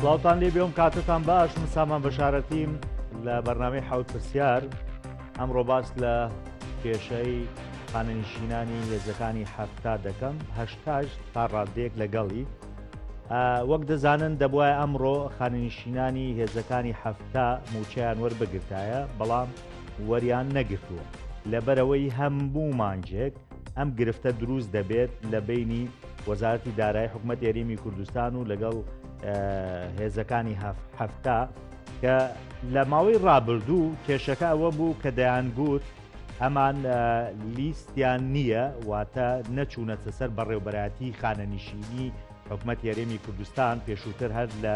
سڵاوتان لێ بێ ئەم کاتتان باش من سامان بەشارەتیم لە بەرنامەی حەوت پرسیار ئەمڕۆ باس لە کێشەی خانەنشینانی هێزەکانی حەفتا دەکەم هەشتاش تا ڕادەیەک لەگەڵی وەک دەزانن دەبواە ئەمڕۆ خانەنشینانی هێزەکانی حەفتا موچەیان وەربگرتایە بەڵام وەریان نەگرتووە لەبەرەوەی هەموو مانگێک ئەم گرفتە دروست دەبێت لە بینی وەزارەتی دارایی حکومەتی هەرێمی کوردستان و لەگەڵ هێزەکانی هەفتا کە لە ماوەی ڕابردوو کێشەکە ئەوە بوو کە دەیانگوت ئەمان لیستیان نییە واتە نەچوونەتە سەر بەڕێوبەرایەتی خانەنیشینی حکومەتی هەرێمی کوردستان پێشووتر هەر لە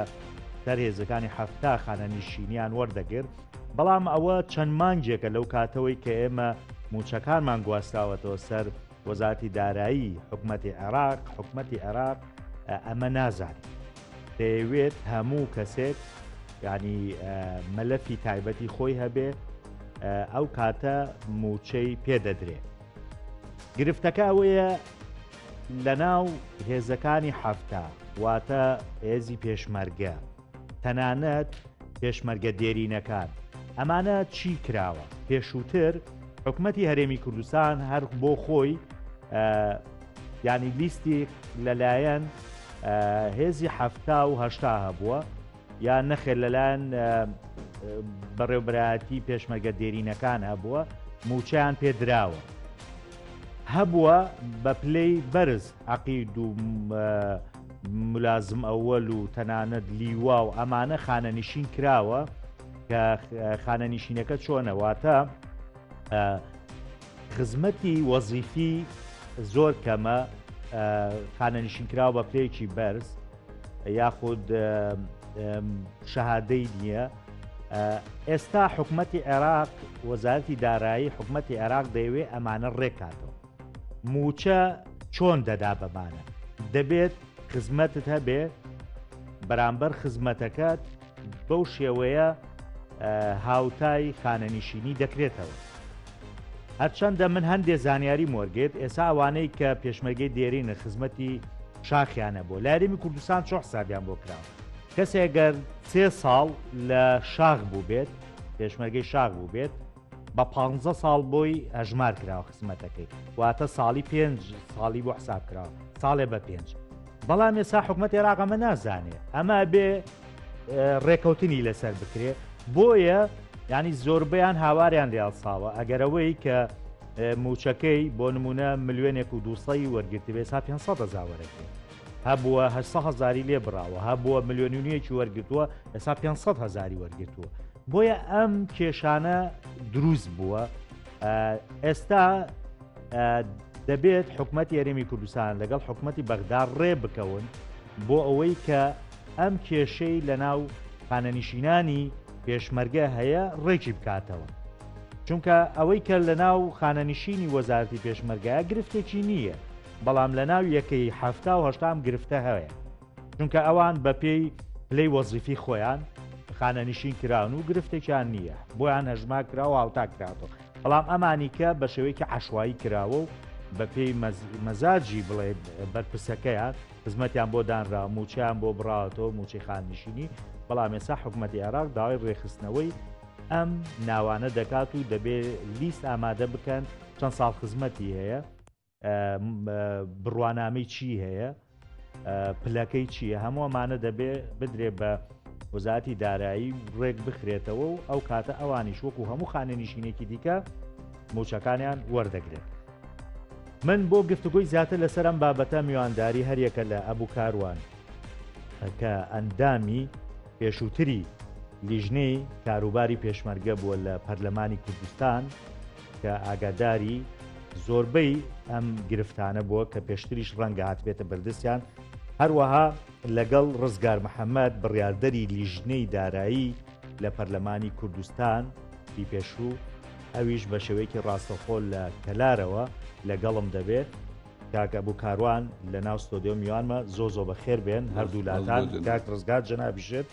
سەر هێزەکانی حەفتا خانەنیشینیان وەردەگرت بەڵام ئەوە چەند مانگێکە لەو کاتەوەی کە ئێمە موچەکانمان گواستراوەتەوە سەر وەزارەتی دارایی حکومەتی عێراق، حکومەتی عێراق ئەمە نازانێت. دەیەوێت هەموو کەسێک ینی مەلەفی تایبەتی خۆی هەبێ ئەو کاتە موچەی پێدەدرێ. گرفتەکە ئەوەیە لەناو هێزەکانی حەفتا واتە هێزی پێشمەرگە تەنانەت پێشمەرگە دێرینەکان ئەمانە چی کراوە؟ پێشووتر حکومەتی هەرێمی کوردستان هەر بۆ خۆی ینی لیستی لەلایەن هێزی حەفتا و هەشتا هەبووە یا نەخێر لەلایەن بەڕێوبەرایەتی پێشمەرگە دێرینەکان هەبووە موچەیان پێدراوە هەبووە بە پلەی بەرز عەقید و ملازم ئەوەل و تەنانەت لیوا و ئەمانە خانەنشین کراوە کە خانەنشینەکە چۆنە واتە خزمەتی وەزیفی زۆر کەمە خانەنشین کراوە بە پلەیەکی بەرز یاخود شەهادەی نییە ئێستا حکومەتی عێراق وەزارەتی دارایی حکومەتی عێراق دەیەوێ ئەمانە ڕێکاتەوە موچە چۆن دەدا بەمانە دەبێت خزمەتت هەبێ بەرامبەر خزمەتەکەت بەو شێوەیە هاوتای خانەنیشینی دەکرێتەوە هەرچەندە من هەندێ زانیاری مۆرگێت ئێسا ئەوانەی کە پێشمەرگەی دێرینە خزمەتی شاخیانە بۆ لارێمی کوردستان چۆ حسابیان بۆ کراوە کەسێک گەر سێ ساڵ لە شاخ بووبێت پێشمەرگەی شاخ بووبێت بە پ ساڵ بۆی ئەژمار کراوە خزمەتەکەی واتە ساڵی پێنج ساڵی بۆ حساب کراوە ساڵێ بە پێنج بەڵام ئێستا حکومەت عێراق ئەمە نازانێ ئەمە بێ ڕێکەوتنی لەسەر بکرێ بۆیە ینی زۆربەیان هاواریان لێڵساوە ئەگەرەوەی کە موچەکەی بۆ نمونە ملیۆنێک و دوسەی وەرگرتبێ سا 500 هزار وەرەگرێت هەبووە 800 هزاری لێ بڕاوە هەبووە ملیۆنیونیەکی وەرگتووە ئێستا 500 هزاری وەرگتووە بۆیە ئەم کێشانە دروست بووە ئێستا دەبێت حکومەتی هەرێمی کوردستان لەگەڵ حکومەتی بەغدا ڕێ بکەون بۆ ئەوەی کە ئەم کێشەی لە ناو خانەنیشینانی پێشمەرگە هەیە ڕێکی بکاتەوە چونکە ئەوەی کە لە ناو خانەنیشینی وەزارتی پێشمەرگایە گرفتێکی نییە بەڵام لە ناو یەکەی حەفتا و هەشتام گرفتە هەیە چونکە ئەوان بەپێی پلەی وەزیفی خۆیان خانەنیشین کراون و گرفتێکیان نییە بۆیان هەژمار کراوە هاوتا کراوەتەوە بەڵام ئەمانی کە بە شێوەیەکی عەشوایی کراوە و بەپێی مەزاجی بڵێ بەرپرسەکەیان خزمەتیان بۆ دانرا موچەیان بۆ بڕاوەتەوە موچەی خاننشینی بەڵام ئێستا حکومەتی عێراق داوای ڕێکخستنەوەی ئەم ناوانە دەکات و دەبێ لیست ئامادە بکەن چەند ساڵ خزمەتی هەیە بڕوانامەی چی هەیە پلەکەی چییە هەموو ئەمانە دەبێ بدرێ بە وەزارەتی دارایی و ڕێک بخرێتەوە و ئەو کاتە ئەوانیش وەکو هەموو خانەنیشینێکی دیکە موچەکانیان وەردەگرن. من بۆ گفتوگۆی زیاتر لەسەر ئەم بابەتە میوانداری هەریەکە لە ئەبوو کاروان کە ئەندامی پێشووتری لیژنەی کاروباری پێشمەرگە بووە لە پەرلەمانی کوردستان کە ئاگاداری زۆربەی ئەم گرفتانە بووە کە پێشتریش ڕەنگە هاتبێتە بەردەستیان، هەروەها لەگەڵ ڕزگار محەمەد بڕیاردەری لیژنەی دارایی لە پەرلەمانی کوردستان ی پێشوو، ئەویش بە شێوەیەکی ڕاستەوخۆ لە کەلارەوە لەگەڵم دەبێت. کاک ئەبو کاروان لە ناو ستۆدیۆ میوانمە، زۆر زۆر بەخێر بێن هەردوو لاتان، کاک ڕزگار جەنابیشت.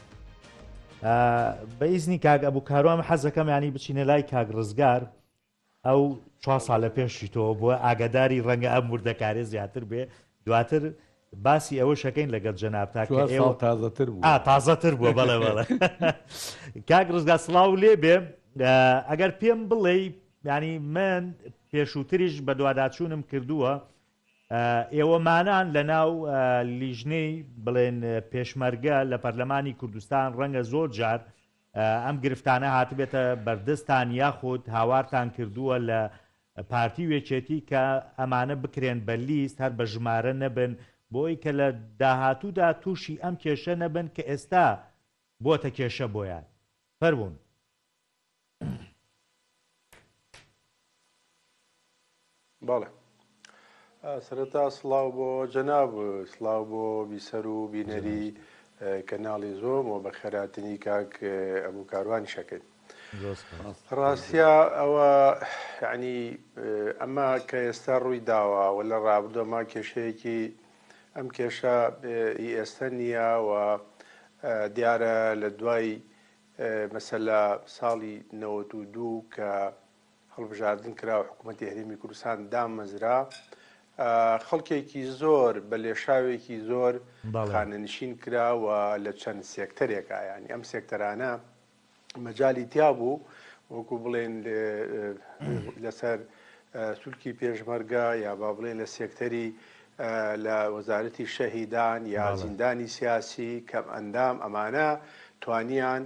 بە ئیزنی کاک ئەبو کاروان حەزەکەم ینی بچینە لای کاک ڕزگار ئەو چوار ساڵ لە پێشی تۆ بووە ئاگاداری ڕەنگە ئەم وردەکارێ زیاتر بێ دواتر باسی ئەوەشەکەین لەگەڵ جەنابتا کە چوار ساڵ ئێوە تازەتر بووە. ئا تازەتر بووە بەڵێ بەڵێ کاک ڕزگار سڵاو لێ بێ ئەگەر پێم بڵێی یانی من پێشووتریش بەدواداچوونم کردووە ئێوەمانان لە ناو لیژنەی بڵێن پێشمەرگە لە پەرلەمانی کوردستان ڕەنگە زۆر جار ئەم گرفتانە هاتبێتە بەردەستان یاخود هاوارتان کردووە لە پارتی و یەکێتی کە ئەمانە بکرێن بە لیست هەر بە ژمارە نەبن بۆی کە لە داهاتوودا تووشی ئەم کێشە نەبن کە ئێستا بۆتە کێشە بۆیان. فەرموون. بەڵێ سەرەتا سڵاو بۆ جەناب سڵاو بۆ بیسەر و بینەری کەناڵی زۆم و بەخێراتنی کاک ئەبوو کاروانی شەکرد ڕاستە ئەوە یعنی ئەمە کە ئێستا ڕووی داوە و لە ڕابردووە کێشەیەکی ئەم کێشە ئێستا نییە و دیارە لە دوای مەسەلا ساڵی 92 کە هەڵبژاردن کرا و حکوومەتی هەرێمی کوردستان دامەزرا، خەڵکێکی زۆر بە لێشاوێکی زۆر خانەنشین کرا و لە چەند سێکتەرێکا یانی ئەم سێکتەرانە مەجالی تیا بوو وەکو بڵێن لەسەر سولکی پێشمەرگە یا با بڵێن لە سێکتەری لە وەزارەتی شەهیدان یا زیندانی سیاسی کەم ئەندام ئەمانە توانیان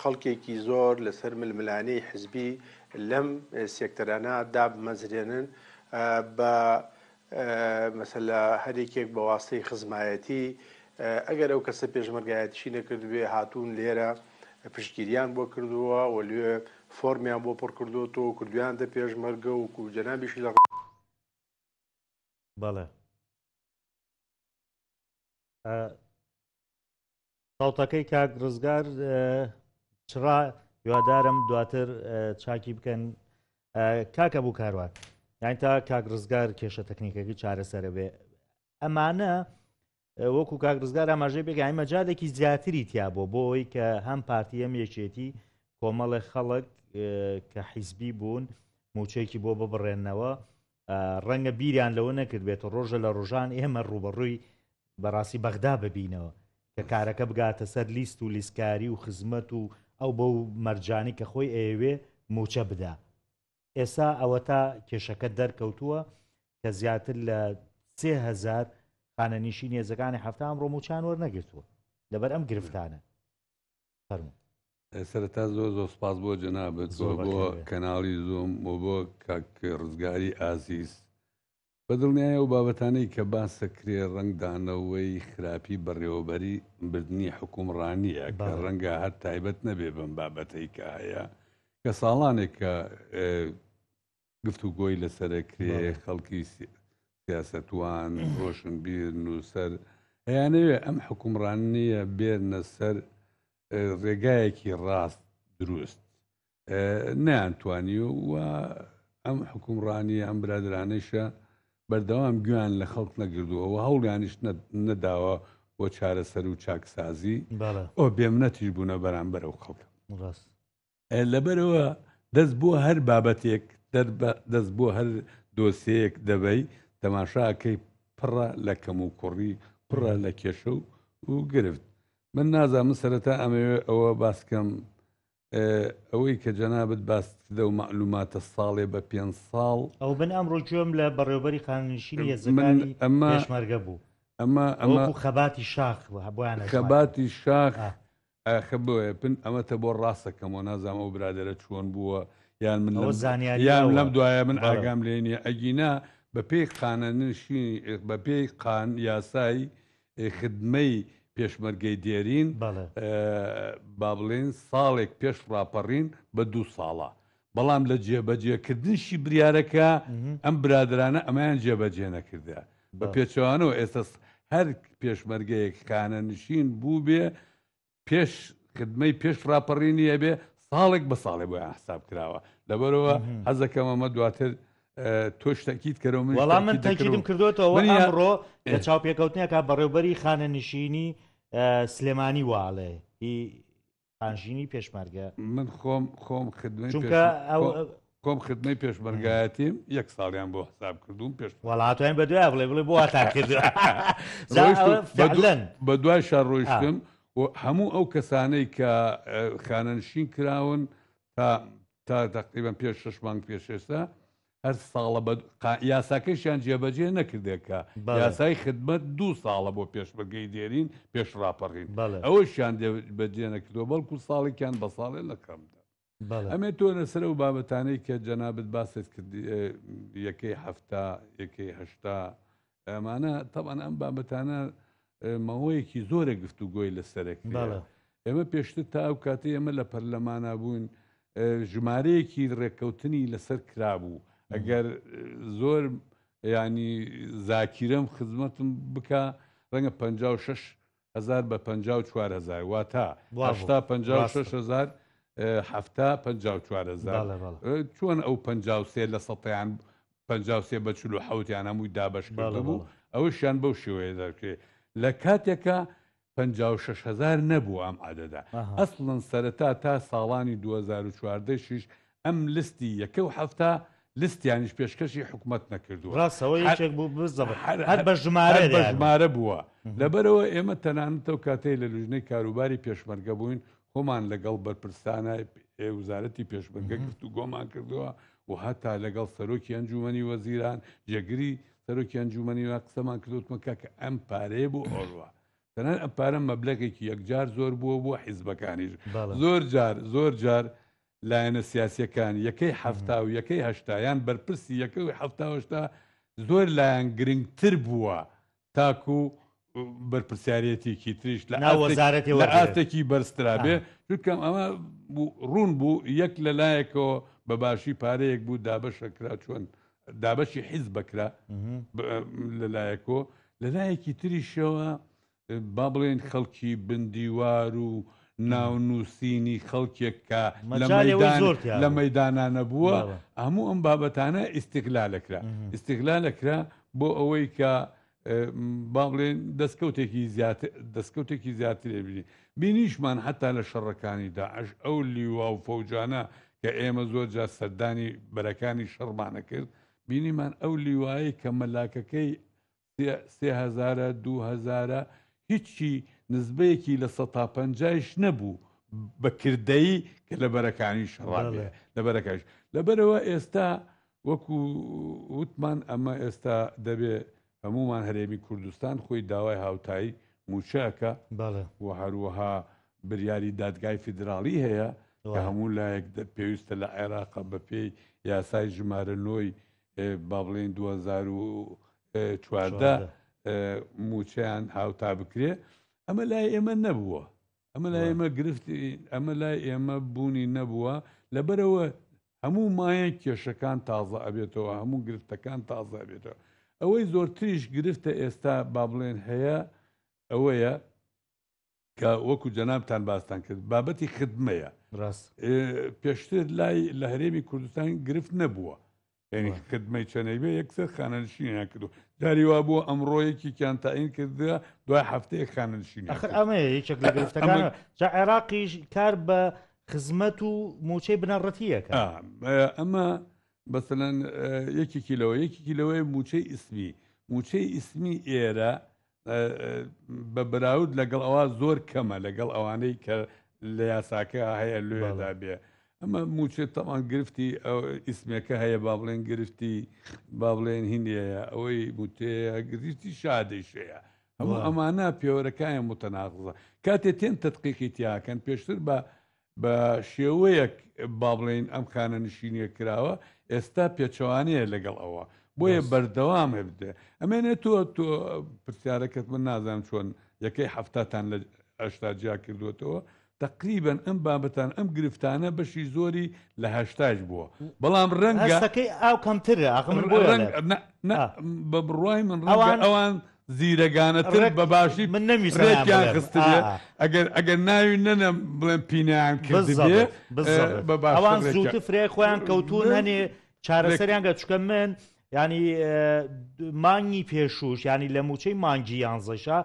خەڵکێکی زۆر لەسەر ململانێی حزبی لەم سێکتەرانە دابمەزرێنن بە مەسەلە هەرێکێک بە واستەی خزمایەتی ئەگەر ئەو کەسە پێشمەرگایەتیشی نەکردبێ هاتوون لێرە پشتگیریان بۆ کردووە و لێ فۆرمیان بۆ پڕ کردووەتەوە و کردویانتە پێشمەرگە و کو جەنابیشی لە بەڵێ سەوتەکەی کاک ڕزگار چڕا هیوادارم دواتر چاکی بکەن کاکە بوو کاروان یان تا کاک ڕزگار کێشە تەکنیکەکەی چارەسەرە بێ ئەمانە وەکو کاک ڕزگار ئاماژەی بێگای مەجالێکی زیاتری تیا بۆ بۆ ئەوەی کە هەم پارتی هەم یەکێتی کۆمەڵێ خەڵک کە حیزبی بوون موچەیەکی بۆ ببڕێنەوە ڕەنگە بیریان لەوە نەکردبێت ڕۆژە لە ڕۆژان ئێمە ڕووبەڕووی بەڕاستی بەغدا ببینەوە کە کارەکە بگاتە سەر لیست و لیستکاری و خزمەت و ئەو بەو مەرجانی کە خۆی ئەیەوێ موچە بدا ئێستا ئەوەتا کێشەکە دەرکەوتووە کە زیاتر لە 3000 خانەنیشین هێزەکانی هەفتا ئەمڕۆ موچان وەرنەگرتووە لەبەر ئەم گرفتانە فەرموو. سەرەتا زۆر زۆر سپاس بۆ جەنابت و زۆر بۆ بەخێر بێ. کەناڵی زووم و بۆ کاک ڕزگاری ئازیز. بە دڵنیایی ئەو بابەتانەی کە باس دەکرێ ڕەنگدانەوەی خراپی بەڕێوەبەری بردنی حوکمڕانییە کە بەڵێ. ڕەنگە هەر تایبەت نەبێ بەم بابەتەی کە هەیە کە ساڵانێکە گفتوگۆی لەسەرەکرێ، خەڵکی سیاسەتوان، ڕۆشنبیر، نووسەر ئەیانەوێ ئەم حوکمڕانییە بێنە سەر ڕێگایەکی ڕاست دروست نەیانتوانی و ئەم حوکمڕانییە ئەم برادەرانەیشە بەردەوام گوێیان لە خەڵک نەگردووە و هەوڵیانیش نەداوە بۆ چارەسەر و چاکسازی ئەو بێمنەتیش بوونە بەرامبەر ئەو خەڵکە. ڕاست. لەبەرئەوە دەست بۆ هەر بابەتێک دەست بۆ هەر دۆسیەیەک دەبەی تەماشا ئەکەی پڕە لە کەموکوڕی پڕە لە کێشە و گرفت من نازانم من سەرەتا ئەمەوێ ئەوە باس کەم ئەوەی کە جەنابت باست کردە و مەعلوماتە ساڵێ بە پێ ساڵ ئەو من ئەمڕۆ گوێم لە بەڕێوبەری خانەنشینی هێزەکانی پێشمەرگە بوو ئەمە ئەمە خەباتی شاخ بۆیان خەباتی شاخ ئاخە بۆیە پن ئەمەتە بۆ ڕاستە کەمەوە نازانم ئەو برادەرە چۆن بووە یان من ئەوە لەم زانیاری یان ئەوە لەم دوایە من بەڵێ ئاگام لێ نییە ئەگینا بە پێی قانەنشینی بە پێی قان یاسای خدمەی پێشمەرگەی دێرین بەڵێ با بڵێین ساڵێک پێش ڕاپەڕین بە دوو ساڵە بەڵام لە جێبەجێکردنشی بریارەکە ئەم برادەرانە ئەمەیان جێبەجێ نەکردە بە پێچەوانەوە ئێستا هەر پێشمەرگەیەک خانەنشین بووبێ پێش خدمەی پێش ڕاپەڕینی ئەبێ ساڵێک بە ساڵێ بۆیان حساب کراوە لەبەرەوە حەزەکەم ئەمە دواتر تۆش تەکیت کەرەوە من وەڵام من تەکیدم کردوێتەوە ئەمڕۆ لە چاوپێکەوتنێکا بەڕێوبەری خانەنشینی سلێمانی واڵێ هی خانژینی پێشمەرگە من خۆم خۆم خدمەی چونکە ئەو. خۆم خدمەی پێشمەرگایەتیم یەک ساڵیان بۆ حساب کردووم پێش وڵاتوانین بە دوای بڵێ بڵێ بۆ واتان کردووە بە دوای شار ڕۆیشتم و هەموو ئەو کەسانەی کە خانەنشین کراون تا تا تقریبا پێش شش مانگ پێش ئێستا هەر ساڵە بە یاساکەشیان جێبەجێ نەکردێکە یاسای خدمەت دوو ساڵە بۆ پێشمەرگەی دێرین پێش ڕاپەڕین ئەوەشیان بەجێ نەکردووە بەڵکو ساڵێکیان بە ساڵێ لە کەمدا ئەمێ تۆ لەسەر ئەو بابەتانەی کە جەنابت باست کرد یەکەی حەفتا یەکەی هەشتا ئەمانە تەبعەن ئەم بابەتانە ماوەیەکی زۆرە گفتوگۆی لەسەرەک ئێمە پێشتر تا ئەو کاتی ئێمە لە پەرلەمانە بووین ژمارەیەکی ڕێککەوتنی لەسەر کرابوو ئەگەر زۆر ینی زاکیرەم خزمەتم بکە ڕەنگە 56 هەزار بە 54 هەزار واتە هەشتا 56 هەزار هەفتا 54 هەزار چۆن ئەو 53 لە سەتیان 53 بە 47 یان هەمووی دابەش کردبوو ئەوەشیان بەو شێوەیە دەکرێت لە کاتێکە 56 هەزار نەبوو ئەم عادەدا ئەسڵن سەرەتا تا ساڵانی 2014 شیش ئەم لستی یەکە و هەفتا لستیانیش پێشکەشی حکومەت نەکردووە. ڕاستە ئەوە یەکێک بوو بزەبت هەر بە ژمارە هەر بە ژمارە بووە. لەبەرئەوە ئێمە تەنانەت ئەو کاتەی لە لوجنەی کاروباری پێشمەرگە بووین خۆمان لەگەڵ بەرپرسانە وزارەتی پێشمەرگە گفتوگۆمان کردووە و هەتا لەگەڵ سەرۆکی ئەنجومەنی وەزیران جێگری سەرۆکی ئەنجومەنی وە قسەمان کردوتمە کاکە ئەم پارەیە بۆ ئەوڕوا تەنانەت ئەم پارە مەبلەغێکی یەکجار زۆر بووە بۆ حیزبەکانیش زۆر جار زۆر جار لایەنە سیاسیەکان یەکەی حەفتا و یەکەی هەشتا یان بەرپرسی یەکەی حەفتا و هەشتا زۆر لایان گرنگتر بووە تاکو بەرپرسیارێتێکی تریش لە ناو وەزارەتی لە وەرگرن. ئاستێکی بەرزترا بێ چونکە ئەمە ڕوون بوو یەک لە لایەکەوە بە باشی پارەیەک بوو دابەشە کرا چۆن دابەشی حیزب کرا لە لایەکەوە لە لایەکی تریشەوە با بڵێین خەڵکی بندیوار و ناونووسینی خەڵکێک کە لە مەیدانا نەبووە، هەموو ئەم بابەتانە ئیستیغلالەکرا. ئیستیغلالەکرا بۆ ئەوەی کە با بڵێن دەستکەوتێکی زیاتر دەستکەوتێکی زیاترێ بینی. بینیشمان حتا لە شەڕەکانی داعش ئەو لیوا و فەوجانە کە ئێمە زۆر جار سەردانی بەرەکانی شەڕمانە کرد، بینیمان ئەو لیوایەی کە مەلاکەکەی سێ هەزارە دوو هەزارە هیچی نزبەیەکی لە سەتا پەنجایش نەبوو بە کردەیی کە لە بەرەکانی شەڕابێ لە بەرەکەش لەبەرەوە ئێستا وەکو وتمان ئەمە ئێستا دەبێ هەمومان هەرێمی کوردستان خۆی داوای هاوتایی موچەکە و هەروەها بریاری دادگای فیدراڵی هەیە کە هەموو لایەک پێویستە لە عێراقە بەپێی یاسای ژمارە نۆی با بڵێین 2014 موچەیان هاوتا بکرێ ئەمە لای ئێمە نەبووە ئەمە لای ئێمە گرفتی ئەمە لای ئێمە بوونی نەبووە لەبەرەوە هەموو مایە کێشەکان تازە ئەبێتەوە هەموو گرفتەکان تازە ئەبێتەوە ئەوەی زۆرتریش گرفتە ئێستا با بڵێن هەیە ئەوەیە کە وەکو جەنابتان باستان کرد بابەتی خدمەیە ڕاست پێشتر لای لە هەرێمی کوردستان گرفت نەبووە یعنی خدمەی چەنەی بێ یەکسەر خانەنشینیان کردو جاری وا بووە ئەمڕۆ یەکێکیان تاین کردە دوای هەفتەیەک خانەنشینیان ئەخر کرد. ئەمەیە یەکێک لە گرفتەکان جا عێراقیش کار بە خزمەت و موچەی بنەڕەتیەکە ئا، ئەمە مەسەلەن یەکێکی لەوە یەکێکی لەوەیە موچەی ئیسمی موچەی ئیسمی ئێرە بە بەراورد لەگەڵ ئەوە زۆر کەمە لەگەڵ ئەوانەی کە لە یاساکە هەیە لێدا بێ ئەمە موچێت تەمان گرفتی ئیسمەکە هەیە با بڵێن گرفتی با بڵێن هینەیە ئەوەی موتەیە گرفتی شادەیش هەیە هەموو ئەمانە پێوەرەکان متەناقزە کاتێ تێن تدقیقی تیاکەن پێشتر بە بە شێوەیەک با بڵێین ئەم خانەنشینیە کراوە ئێستا پێچەوانەیە لەگەڵ ئەوە بۆیە بەردەوام هەبێ ئەمێنێ تۆ تۆ پرسیارەکەت من نازانم چۆن یەکەی هەفتاتان لە هەشتا جیا کردوێتەوە تقریبا ئەم بابەتان ئەم گرفتانە بەشی زۆری لە هەشتاش بووە بەڵام ڕەنگە هەستەکەی ئاو کەمترە ئاخ من بۆیە ڕەنگ ئەڵێم. نە نە ئا. بە بڕوای من ڕەنگە ئەوان ئەوان زیرەگانەتر ڕێک بە باشی من نەمویستە ناویان ڕێکیان بڵێم. خستبێ ئا. ئەگەر ئەگەر ناوی نەنەم بڵێم پینەیان کردبێ بالضبط بالضبط بە باشتر ئەوان ڕێکیان زووتر فرای خۆیان کەوتون من هەنێ ڕێک چارەسەریان گە چونکە من ینی مانگی پێشوش ینی لە موچەی مانگی یانزەشا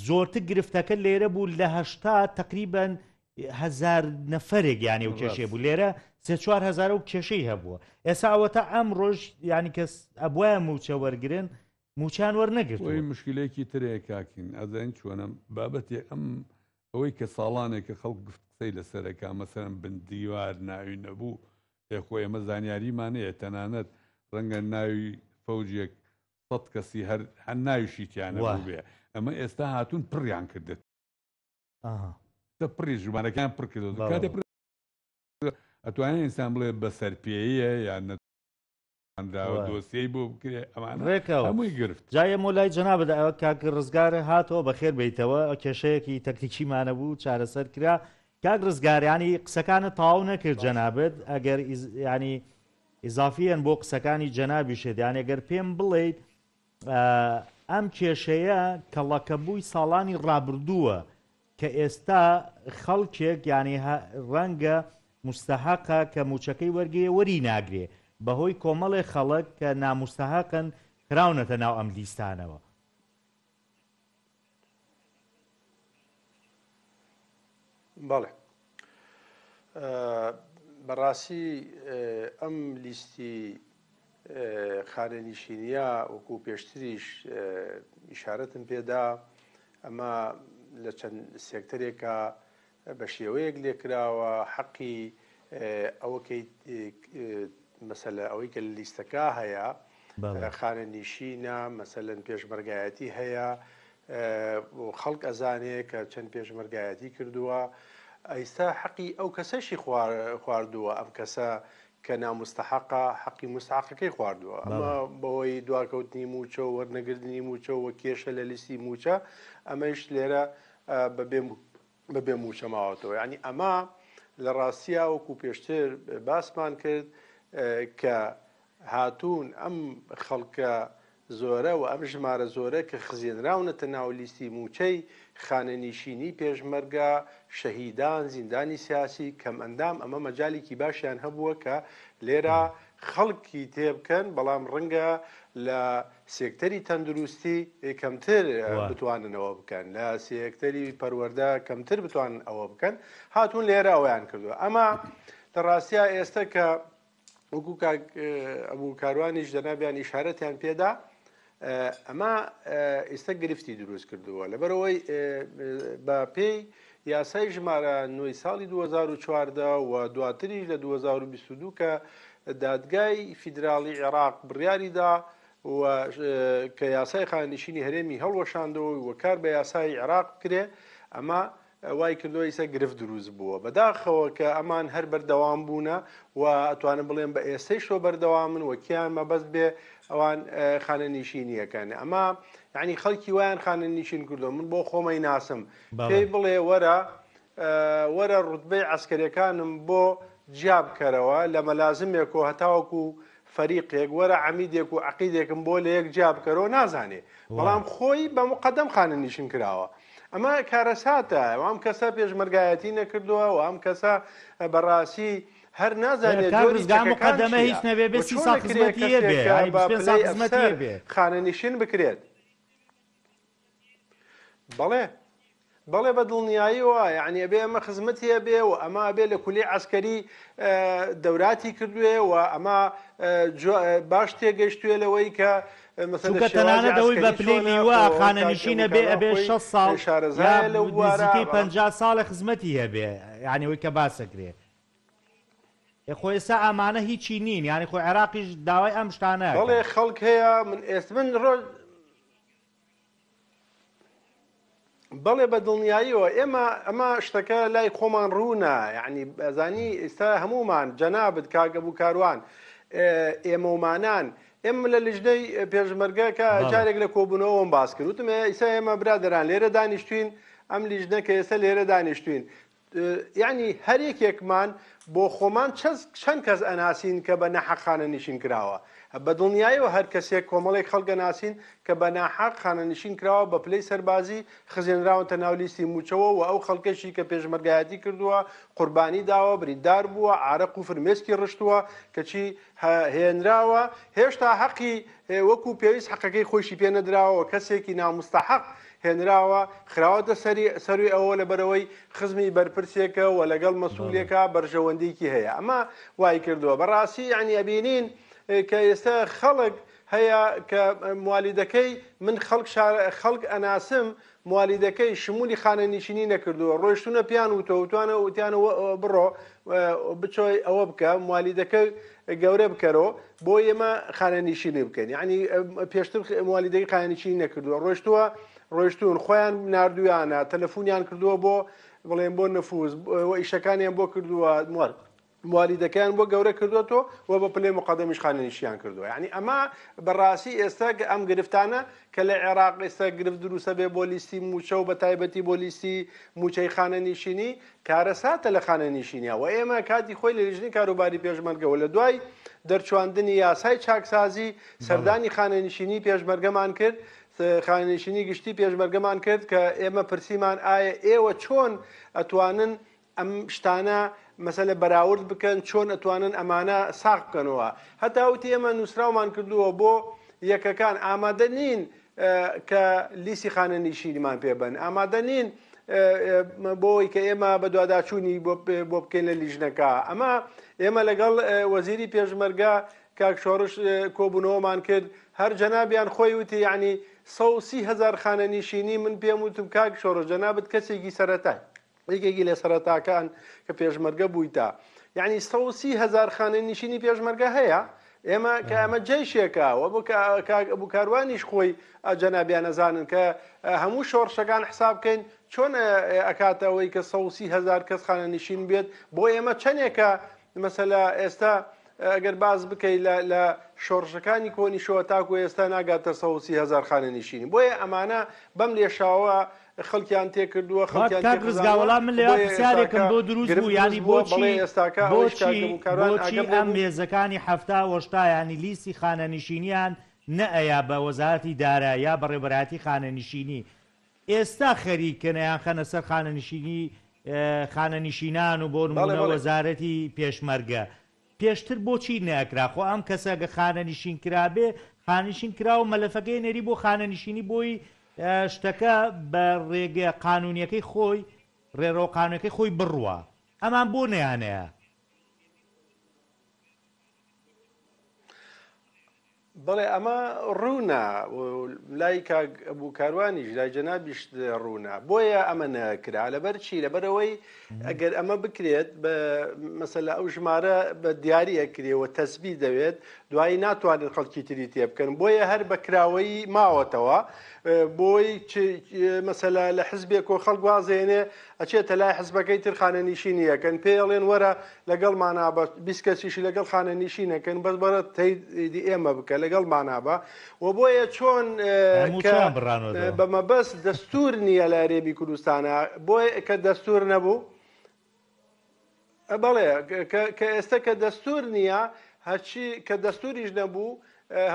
زۆرتر گرفتەکە لێرە بوو لە هەشتا تقریبا هەزار نەفرێک یانێ و کێشێ بوو لێرە سێ چوار هەزارە و کێشەی هەبووە ئێستا ئەوەتا ئەمڕۆش یانی کەس ئەبوایە مووچە وەرگرن مووچەیان وەرنەگرتووە. خۆی مشکلەیەکی تر هەیە کاکین ئەزانی چۆنە بابەتی ئەم ئەوەی کە ساڵانێکە خەڵک گفت قسەی لەسەر ئەکا مەسەلەن بن دیوار ناوی نەبوو ئێ خۆ ئێمە زانیاریمان هەیە تەنانەت ڕەنگە ناوی فەوجێک سەت کەسی هەر هەر ناویشی تیا نەبووبێ ئەمە ئێستا هاتوون پڕیان کردێت پڕی ژمارەکان پڕ کردو کاتێ پڕ ئەتوانێت ئینسان بڵێ بەسەرپێیە یان نەتوانراوە دۆسیەی بۆ بکرێ ئەمانە ڕێکەوە هەمووی گرفت. جا ئێمە لای جەنابت ئەوە کاک ڕزگار هاتەوە بەخێر بێیتەوە کێشەیەکی تەکنیکیمانە بوو چارەسەر کرا کاک ڕزگار ینی قسەکانت تەواو نەکرد جەنابت ئەگەر ینی ئیزافیەن بۆ قسەکانی جەنابیشت یان ئەگەر پێم بڵێیت ئەم کێشەیە کەڵەکەبووی ساڵانی ڕابردووە کە ئێستا خەڵکێک یانی ڕەنگە موستەهەقە کە موچەکەی وەرگرێ وەری ناگرێ بەهۆی کۆمەڵێ خەڵک کە ناموستەهەقن خراونەتە ناو ئەم لیستانەوە. بەڵێ بەڕاستی ئەم لیستی خانەنیشینیە وەکو پێشتریش ئیشارەتم پێدا ئەمە لە چەند سێکتەرێکە بە شێوەیەک لێکراوە حەقی ئەوەکەی مەسەلە ئەوەی کە لە لیستەکە هەیە خانەنیشینە مەسەلەن پێشمەرگایەتی هەیە خەڵک ئەزانێ کە چەند پێشمەرگایەتی کردووە ئەیستا حەقی ئەو کەسەشی خواردووە ئەم کەسە کە نامستەحەقە حەقی مستحقەکەی خواردووە ئەمە بەهۆی دواکەوتنی مووچە و وەرنەگرتنی مووچە و کێشە لە لیستی مووچە ئەمەیش لێرە بەبێ بەبێ مووچە ماوەتەوە یعنی ئەمە لە ڕاستیا وەکو پێشتر باسمان کرد کە هاتوون ئەم خەڵکە زۆرە و ئەم ژمارە زۆرە کە خزێنراونەتە ناو لیستی مووچەی خانەنیشینی پێشمەرگە، شەهیدان، زیندانی سیاسی، کەمئەندام ئەمە مەجالێکی باشیان هەبووە کە لێرە خەڵکی تێبکەن، بەڵام ڕەنگە لە سێکتەری تەندروستی کەمتر بتوانن ئەوە بکەن، لە سێکتەری پەروەردە کەمتر بتوانن ئەوە بکەن، هاتوون لێرە ئەوەیان کردووە. ئەمە لە ڕاستیا ئێستە کە وەکو کاک ئەبوو کاروانیش جەنابیان ئیشارەتیان پێدا ئەمە ئێستا گرفتی دروست کردووە لەبەرەوەی بە پێی یاسای ژمارە نوێی ساڵی 2014 و دواتریش لە 2022 کە دادگای فیدراڵی عێراق بڕیاریدا و کە یاسای خانەنشینی هەرێمی هەڵوەشاندەوە و کار بە یاسای عێراق بکرێ ئەمە وای کردووە ئیستا گرفت دروست بووە. بەداخەوە کە ئەمان هەر بەردەوام بوونە و ئەتوانم بڵێم بە ئێستەیشەوە بەردەوامن و کێیان مەبەست بێ ئەوان خانەنیشینیەکەن. ئەمە یعنی خەڵکی وایان خانەنیشین کردووە. من بۆ خۆمەی ناسم. پێی بڵێ وەرە وەرە ڕوتبەی عەسکەریەکانم بۆ جیا بکەرەوە لە مەلازمێک و هەتاوەکو فەریقێک وەرە عەمیدێک و عەقیدێکم بۆ لە یەک جیا بکەرەوە نازانێ بەڵام خۆی بە مقەدەم خانەنیشین کراوە. ئەمە کارەساتە و ئەم کەسە پێشمەرگایەتی نەکردووە و ئەم کەسە بەڕاستی هەر نازانێت کاک جۆری ڕزگار چەکەکان مقەدەمە چییە هیچ نەبێ و بێ سی چۆن ساڵ ئەکرێ خزمەتی کەسێک هەبێ کە یانی بە 25 ساڵ پلەی خزمەتی ئەفسەر هەبێ. خانەنیشین بکرێت. بەڵێ بەڵێ بە دڵنیاییەوە یعنی ئەبێ ئەمە خزمەتی هەبێ و ئەمە ئەبێ لە کولی عەسکەری دەوراتی کردوێ و ئەمە باش تێگەیشتوێ لەوەی کە مەسەلە چونکە شێوازی تەنانەت ئەوەی بە عەسکەری پلەی چۆنە لیوا خۆ کاک خانەنشینە ئەبو بێ کاروان ئەبێ خۆی 60 ساڵ یا شارەزایە لەو بوارە نزیکەی بەڵام 50 ساڵە خزمەتی هەبێ یعنی ئەوەی کە باسەکرێ ئێ خۆ ئێستا ئەمانە هیچی نین یعنی خۆ عێراقیش داوای ئەم شتانە بەڵێ ئەکا. خەڵک هەیە من ئێست من ڕۆژ بەڵێ بە دڵنیاییەوە ئێمە ئەمە شتەکە لای خۆمان ڕوونە یعنی ئەزانی ئێستا هەمومان جەنابت کاک ئەبوو کاروان ئێمەمانان ئێمە لە لیژنەی پێشمەرگە کە جارێک لە کۆبوونەوەم باس کرد وتم ئێستا ئێمە برادەران لێرە دانیشتوین ئەم لیژنە کە ئێستا لێرە دانیشتوین یەعنی هەر یەکێکمان بۆ خۆمان چەند کەس ئەناسین کە بە ناحەق خانەنیشین کراوە؟ بە دڵنیایەوە هەر کەسێک کۆمەڵێک خەڵک ئەناسین کە بە ناحەق خانەنیشین کراوە بە پلەی سەربازی خزێنراونتە ناو لیستی مووچەوە و ئەو خەڵکەشی کە پێشمەرگایەتی کردووە قوربانی داوە بریندار بووە عارەق و فرمێسکی ڕشتووە کەچی هێنراوە هێشتا حەقی وەکو پێویست حەقەکەی خۆیشی پێ نەدراوە و کەسێکی ناموستەحەق. هێنراوە خراوەتە سەری سەروی ئەوە لەبەرئەوەی خزمی بەرپرسێکە و لەگەڵ مەسولێکا بەرژەوەندیکی هەیە ئەمە وای کردووە بەڕاستی یعنی ئەبینین کە ئێستا خەڵک هەیە کە موالیدەکەی من خەڵک شار خەڵک ئەناسم موالیدەکەی شمولی خانەنیشینی نەکردووە ڕۆیشتونە پیان وتۆ وتوانە وتیانە بڕۆ بچۆی ئەوە بکە موالیدەکە گەورە بکەرۆ بۆ ئێمە خانەنیشینی بکەین یعنی پێشتر موالیدەکەی خانەنیشینی نەکردووە ڕۆیشتووە ڕۆیشتون خۆیان ناردویانە تەلەفۆنیان کردووە بۆ بڵێن بۆ نفوز و ئیشەکانیان بۆ کردووە موالیدەکەیان بۆ گەورە کردووەتەوە و بە پلەی موقەدەمیش خانەنشیان کردووە. یانی ئەمە بە ڕاستی ئێستا کە ئەم گرفتانە کە لە عێراق ئێستا گرفت دروستە بێ بۆ لیستی مووچە و بە تایبەتی بۆ لیستی مووچەی خانەنشینی کارەساتە لە خانەنشینیا و ئێمە کاتی خۆی لە لیژنەی کاروباری پێشمەرگە و لە دوای دەرچواندنی یاسای چاکسازی سەردانی خانەنشینی پێشمەرگەمان کرد خانەنشینی گشتی پێشمەرگەمان کرد کە ئێمە پرسیمان ئایا ئێوە چۆن ئەتوانن ئەم شتانە مەسەلە بەراورد بکەن چۆن ئەتوانن ئەمانە ساغ بکەنەوە هەتا وتی ئێمە نووسراومان کردووە بۆ یەکەکان ئامادە نین کە لیستی خانەنیشینیمان پێ بن ئامادە نین بۆی کە ئێمە بەدواداچوونی بۆ بکەین لە لیژنەکە ئەمە ئێمە لەگەڵ وەزیری پێشمەرگە کاک شۆڕش کۆبوونەوەمان کرد هەر جەنابیان خۆی وتی یعنی 130 هزار خانەنیشینی من پێم وتم کاک شۆڕش جەنابت کەسێکی سەرەتای یەکێکی لە سەرەتاکان کە پێشمەرگە بوویتە یعنی 130 هزار خانەنشینی پێشمەرگە هەیە ئێمە کە ئەمە جەیشێکە و بۆ ئەبوو کاروانیش خۆی جەنابیان ئەزانن کە هەموو شۆڕشەکان حساب بکەین چۆن ئەکاتە ئەوەی کە 130 هزار کەس خانەنشین بێت بۆ ئێمە چەندێکە مەسەلا ئێستا ئەگەر باس بکەی لە لە شۆڕشەکانی کۆنیشەوە تاکو ئێستا ناگاتە 130 هزار خانەنشینی بۆیە ئەمانە بەم لێشاوە خەڵکیان تێکردووە خەڵکیان کاک ڕزگا وەڵام من لێرە بۆیە پرسیارێکم ئێستاکە بۆ دروست گرفت بوو دروست یانی بووە بۆچی بەڵێ ئێستاکە ئەوەیش کاک بۆچی ئەبوو کاروان بۆچی ئاگەم لێ ئەم بوو. هێزەکانی 70 و 80 یانی لیستی خانەنشینیان نەئەیا بە وەزارەتی دارا یا بەڕێوبەرایەتی خانەنشینی ئێستا خەریکن ئەیانخەنە سەر خانەنشینی خانەنشینان و بۆ بەڵێ نموونە بەڵێ. وەزارەتی پێشمەرگە پێشتر بۆچی نەئەکرا خۆ ئەم کەسە گە خانەنشین کرابێ خانەنشین کراوە مەلەفەکەی نێری بۆ خانەنشینی بۆی شتەکە بە ڕێگە قانونیەکەی خۆی ڕێڕەوە قانونەکەی خۆی بڕوا ئەمان بۆ نەیانەیە؟ بەڵێ ئەمە ڕوونە لای کاک ئەبوو کاروانیش لای جەنابیشت ڕوونە بۆیە ئەمە نەکرا لەبەر چی لەبەرەوەی ئەگەر ئەمە بکرێت بە مەسەلە ئەو ژمارە بە دیاری ئەکرێ و تەسبی دەوێت دوایی ناتوانن خەڵکی تری تێ بکەن بۆیە هەر بە کراوەیی ماوەتەوە بۆی مەسەلە لە حزبێک و خەڵک وازێنێ ئەچێتە لای حزبەکەی تر خانەنیشینی ئەکەن پێی ئەڵێن وەرە لەگەڵمانا بە 20 کەسیشی لەگەڵ خانەنیشین ئەکەن بەس بەرە تەیدی ئێمە بکە لەگەڵمانا بە و بۆیە چۆن هەموو کە چۆن بڕانەوە بە مەبەست دەستور نییە لە هەرێمی کوردستانە بۆیە کە دەستور نەبوو بەڵێ کە ئێستا کە دەستور نییە هەرچی کە دەستوریش نەبوو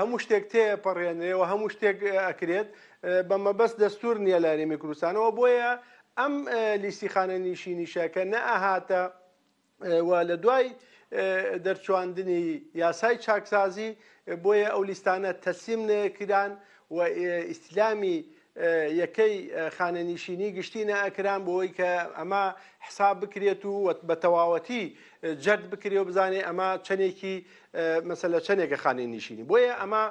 هەموو شتێک تێپەڕێنرێ و هەموو شتێک ئەکرێت بە مەبەست دەستور نییە لە هەرێمی کوردستانەوە بۆیە ئەم لیستی خانەنیشینیشە کە نەئەهاتە و لە دوای دەرچواندنی یاسای چاکسازی بۆیە ئەو لیستانە تەسلیم نەکران و ئیستلامی یەکەی خانەنیشینی گشتی نەئەکران بۆی کە ئەمە حساب بکرێت و بە تەواوەتی جەرد بکرێ و بزانێ ئەمە چەندێکی مەسەلە چەندێکە خانەنیشینی بۆیە ئەمە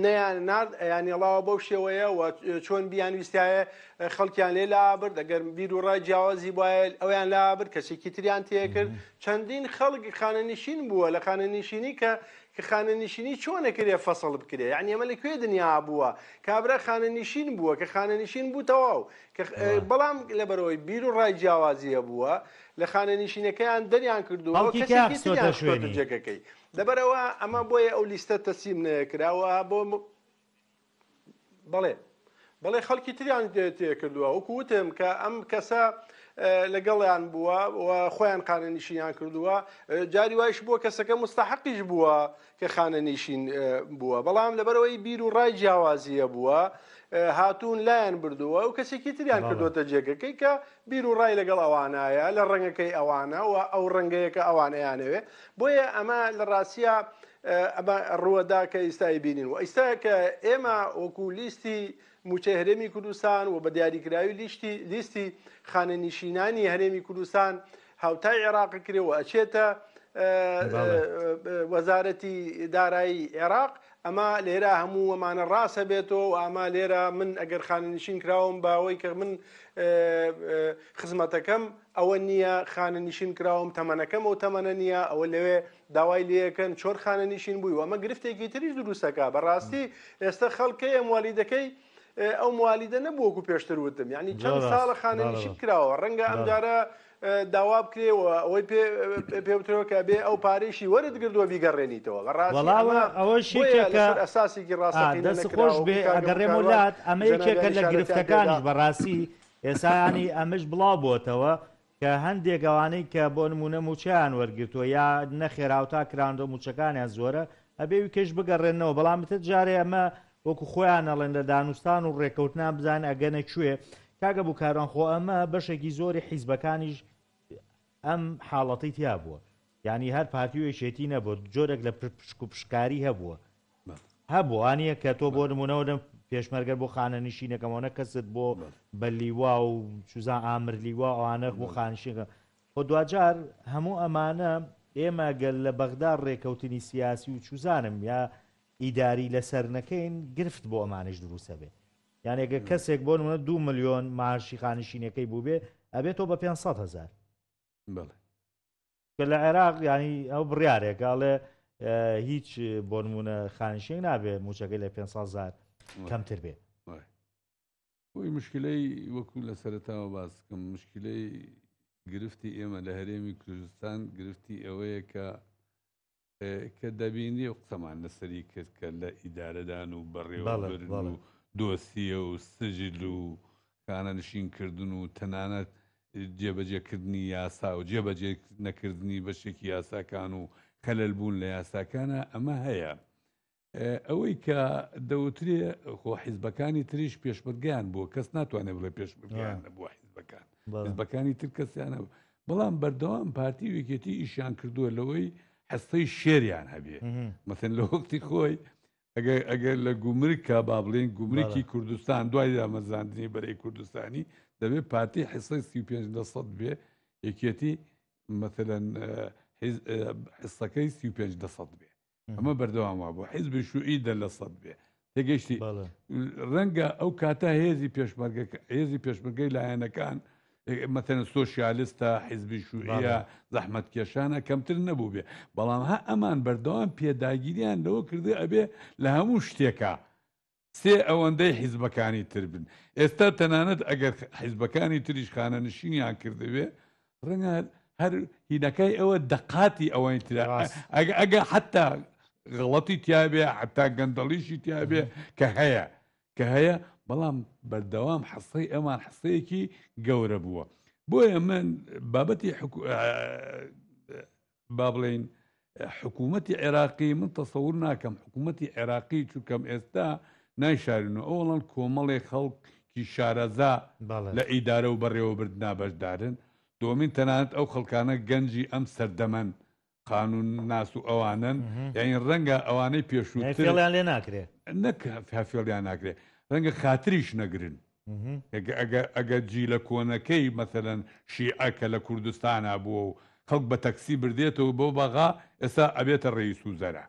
نەیان نارد ئەیانێڵاوە بەو شێوەیە و چۆن بیان ویستایە خەڵکیان لێ لابرد ئەگەر بیر و ڕای جیاوازی بایە ئەویان لابرد کەسێکی تریان تێکرد چەندین خەڵک خانەنشین بووە لە خانەنشینی کە کە خانەنشینی چۆن ئەکرێ فەسڵ بکرێ یعنی ئەمە لە کوێ دنیا بووە کابرا خانەنشین بووە کە خانەنشین بوو تەواو کە بەڵام لەبەرەوەی بیر و ڕای جیاوازیە بووە لە خانەنشینەکەیان دەریان کردووە خەڵکی کێیان کەسێکی تریان خستۆتە خستۆتە شوێنی؟ جێگەکەی لەبەرئەوە ئەمە بۆیە ئەو لیستە تەسلیم نەکراوە بۆ بەڵێ بەڵێ خەڵکی تریان تێکردووە وەکو وتم کە ئەم کەسە لەگەڵیان بووە و خۆیان خانەنشینیان کردووە جاری وایش بووە کەسەکە مستحقیش بووە کە خانەنشین بووە بەڵام لەبەرەوەی بیر و ڕای جیاوازیە بووە هاتوون لایەن بردووە و کەسێکی تریان کردوتە جێگەکەی کە بیر و ڕای لەگەڵ ئەوانایە لە ڕەنگەکەی ئەوانە و ئەو ڕەنگەیە کە ئەوان ئەیانەوێ بۆیە ئەمە لە ڕاستیا ئەمە ڕووەدا کە ئیستا ئەیبینین و ئیستا کە ئێمە وەکو لیستی مووچەی هەرێمی کوردستان و بە دیاریکراوی لیشتی لیستی خانەنیشینانی هەرێمی کوردستان هاوتای عێراق کرێ و ئەچێتە وەزارەتی دارایی عێراق ئەمە لێرە هەموو ئەمانە ڕاستە بێتەوە و ئەمە لێرە من ئەگەر خانەنشین کراوم باوەی کە من خزمەتەکەم ئەوە نییە خانەنشین کراوم تەمەنەکەم ئەو تەمەنە نییە ئەوە لەوێ داوای لێکەن چۆن خانەنشین بووی و ئەمە گرفتێکی تریش دروستەکە بەڕاستی ئێستا خەڵکەیە موالیدەکەی ئەو موالیدە نەبوو وەکو پێشتر وتم یعنی چەند ساڵە خانەنشین کراوە ڕەنگە ئەمجارە داوا بکرێ و ئەوەی پێ پێوترەوە کە بێ ئەو پارەیشی وەرت گردووە بیگەڕێنیتەوە بەڕاستی وەڵا ئەمە ئەوە بۆیە شێکێکە لەسەر ئەساسێکی ڕاستەقینە دەست خۆش نەکراوە بێ وەکو کاک ئەگەڕێمەوە کاروان لات ئەمە یەکێکە جەنابیان لە ئیشارەتیان پێدا گرفتەکانیش بەڕاستی ئێستا ینی ئەمەش بڵاو بۆتەوە کە هەندێک ئەوانەی کە بۆ نمونە موچەیان وەرگرتووە یا نەخێر هاوتا کراندەوە موچەکانیان زۆرە ئەبێ ویکەش بگەڕێنەوە بەڵام تر جارێ ئەمە وەکو خۆیان ئەڵێن لە دانوستان و ڕێکەوتنان بزانن ئەگەنە کوێ کاک ئەبو کاروان خۆ ئەمە بەشێکی زۆری حیزبەکانیش ئەم حاڵەتەی تیا بووە یانی هەر پارتی و یەکێتی نەبوو جۆرێک لە پشک و پشکاری هەبووە هەبوو ئانیە کە تۆ بۆ نمونەوە لەم پێشمەرگەر بۆ خانەنشینەکەمەوە نە کەست بۆ بە لیوا و چوزان ئامر لیوا ئەوانە بۆ خانشینەکە خۆ دواجار هەموو ئەمانە ئێمە گەر لە بەغدا ڕێکەوتنی سیاسی و چوزانم یا ئیداری لەسەر نەکەین گرفت بۆ ئەمانەش دروست ئەبێ یان ئەگەر کەسێک بۆ نمونە دو ملیۆن معاشی خانشینەکەی بووبێ ئەبێتەوە بە 500 هەزار. بەڵێ. کە لە عێراق ینی ئەو بڕیارێکە ئەڵێ هیچ بۆ نمونە خانشین نابێ موچەکەی لە 500 هەزار کەمتر بێ. خۆی مشکلەی وەکو لە سەرەتاوە باس کەم مشکلەی گرفتی ئێمە لە هەرێمی کوردستان گرفتی ئەوەیە کە کە دەبینی و قسەمان لەسەری کرد کە لە ئیدارەدان و بەڕێوەبردن و دۆسیە و سجل و خانەنشینکردن و تەنانەت جێبەجێکردنی یاسا و جێبەجێ نەکردنی بەشێکی یاساکان و خەلەل بوون لە یاساکانە ئەمە هەیە. ئەوەی کە دەوترێ خۆ حیزبەکانی تریش پێشمەرگەیان بووە کەس ناتوانێت بڵێ پێشمەرگەیان نەبووە حیزبەکان حیزبەکانی تر کەسیان نەبوو بەڵام بەردەوام پارتی و یەکێتی ئیشیان کردووە لەوەی حستەی شێریان هەبێ مەسەن لە وەختی خۆی ئەگەر ئەگەر لە گومرکە با بڵێن گومرکی کوردستان دوای دامەزراندنی بەرەی کوردستانی دەبێت پارتی حسەی 35 لە سەد بێ یەکێتی مەسەلەن حسەکەی 35 لە سەد بێ ئەمە بەردەوام وابوو حیزبی شوعی دە لە سەد بێ تێگەیشتی ڕەنگە ئەو کاتە هێزی پێشمەرگە هێزی پێشمەرگەی لایەنەکان مەتەن سۆسیالستە حیزبی شوعیە زەحمەت کێشانە کەمتر نەبوو بێ بەڵام ها ئەمان بەردەوام پێداگیریان لەوە کردی ئەبێ لە هەموو شتێکە سێ ئەوەندەی حیزبەکانی تر بن. ئێستا تەنانەت ئەگەر حیزبەکانی تریش خانەنشینیان کردبێ ڕەنگە هەر هینەکەی ئەوە دەقاتی ئەوەی ترە ئەگە ئەگە حتا غەڵەتی تیاابێ حتا گەندەڵیشی تیاابێ کە هەیە کە هەیە بەڵام بەردەوام حسەی ئەمان حسەیەکی گەورە بووە بۆیە من بابەتی با بڵێین حکوومەتی عێراقی من تەسەور ناکەم حکوومەتی عێراقی چونکەم ئێستا نایشارن و ئەوڵەن کۆمەڵێ خەڵکی شارەزا لە ئیدارە و بەڕێوەبردنا بەشدارن دومین تەنانەت ئەو خەڵکانە گەنجی ئەم سەردەمەن قانون ناس و ئەوانن یعنی ڕەنگە ئەوانەی پێشووتر فێڵیان لێ ناکرێ نەک فێڵیان ناکرێ ڕەنگە خاتریش نەگرن ئەگەر جیلە کۆنەکەی مەسەلەن شیعە کە لە کوردستانا بووە و خەڵک بە تەکسی بردێتەوە بۆ بەغا ئێستا ئەبێتە ڕەئیس وزەرا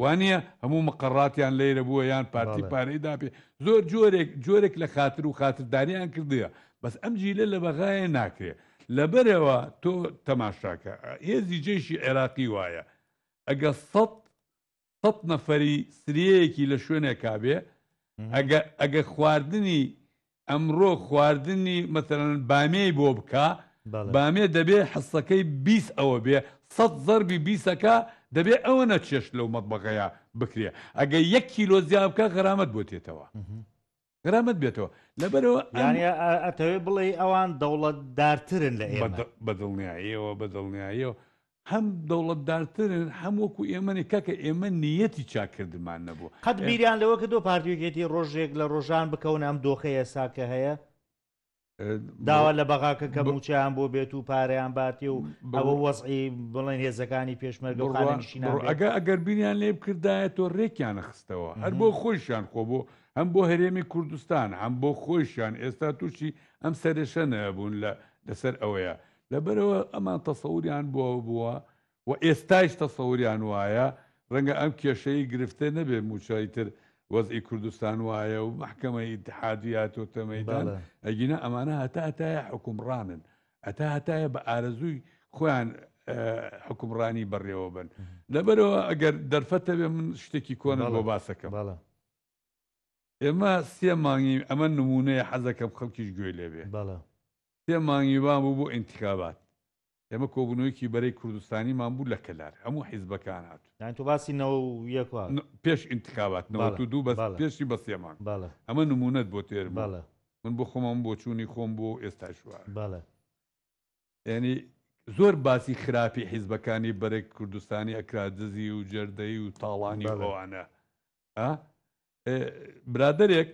وانیە هەموو مقەڕاتیان لەیرە بووە یان پارتی پارەی داپێ زۆر جۆرێک جۆرێک لە خاتر و خاترداریان کردوە بەس ئەم جیلە لە بەغایە ناکرێ لەبەرەوە تۆ تەماشاکە هێزی جەیشی عێراقی وایە ئەگە سەد سەت نەفەری سریەیەکی لە شوێنێکا بێ ئەگە ئەگە خواردنی ئەمڕۆ خواردنی مەسەلەن بامێی بۆ بکا بامێ دەبێ حسەکەی 20 ئەوە بێ سەد زەربی بیسەکە دەبێ ئەوە نەچێشت لەو مەتبەخەیە بکرێ ئەگە یەک کیلۆ زیا بکە غەرامەت بۆ تێتەوە. غرامەت بێتەوە لەبەرەوە یانی ئەتەوێ بڵێی ئەوان دەوڵەتدارترن لە ئێمە بە دڵنیاییەوە بە دڵنیاییەوە هەم دەوڵەتدارترن هەم وەکو ئێمەنی کاکە ئێمە نیەتی چاکردمان نەبوو قەت بیریان لەوە کردو پارتی یەکێتی ڕۆژێک لە ڕۆژان بکەون ئەم دۆخەی ئێستا کە هەیە؟ داوا لە بەغاکە کە مووچەیان بۆ بێت و پارەیان باتێ و ئەوە وەزعی بڵێن هێزەکانی پێشمەرگە و خانەنشینان بێت. ئەگە ئەگەر بیریان لێ بکردایە تۆ ڕێکیانە خستەوە هەر بۆ خۆیشیان خۆ بۆ هەم بۆ هەرێمی کوردستان هەم بۆ خۆیشیان ئێستا تووشی ئەم سەرێشە نەبوون لە لەسەر ئەوەیە لەبەرەوە ئەمان تەسەوریان بۆ بووە و ئێستایش تەسەوریان وایە ڕەنگە ئەم کێشەی گرفتە نەبێ مووچە ئیتر وەزعی کوردستان وایە و مەحکەمەی ئیتحادی هاتۆتە مەیدان ئەگینا ئەمانە هەتا هەتایە حوکمڕانن هەتا هەتایە بە ئارەزووی خۆیان حوکمڕانی بەڕێوە بن لەبەرەوە ئەگەر دەرفەتە بێ من شتێکی کۆنت بۆ باسەکەم ئێمە سێ مانگی ئەمە نمونەیە حەزەکەم خەڵکیش گوێی لێبێ سێ مانگی وان بوو بۆ ئینتخابات ئێمە کۆبوونەوەیەکی بەرەی کوردستانیمان بوو لە کەلار، هەموو حیزبەکان هاتوون. یانی تۆ باسی 91 وا. پێش ئینتخابات، 92 بەس پێشی بە سێ مانگ. ئەمە نموونەت بۆ تێرم و من بۆ خۆم ئەمە بۆچوونی خۆم بووە و ئێستاش وایە. یانی زۆر باسی خراپی حیزبەکانی بەرەی کوردستانی ئەکرا، دزی و جەردەیی و تاڵانی و ئەوانە. ئا برادەرێک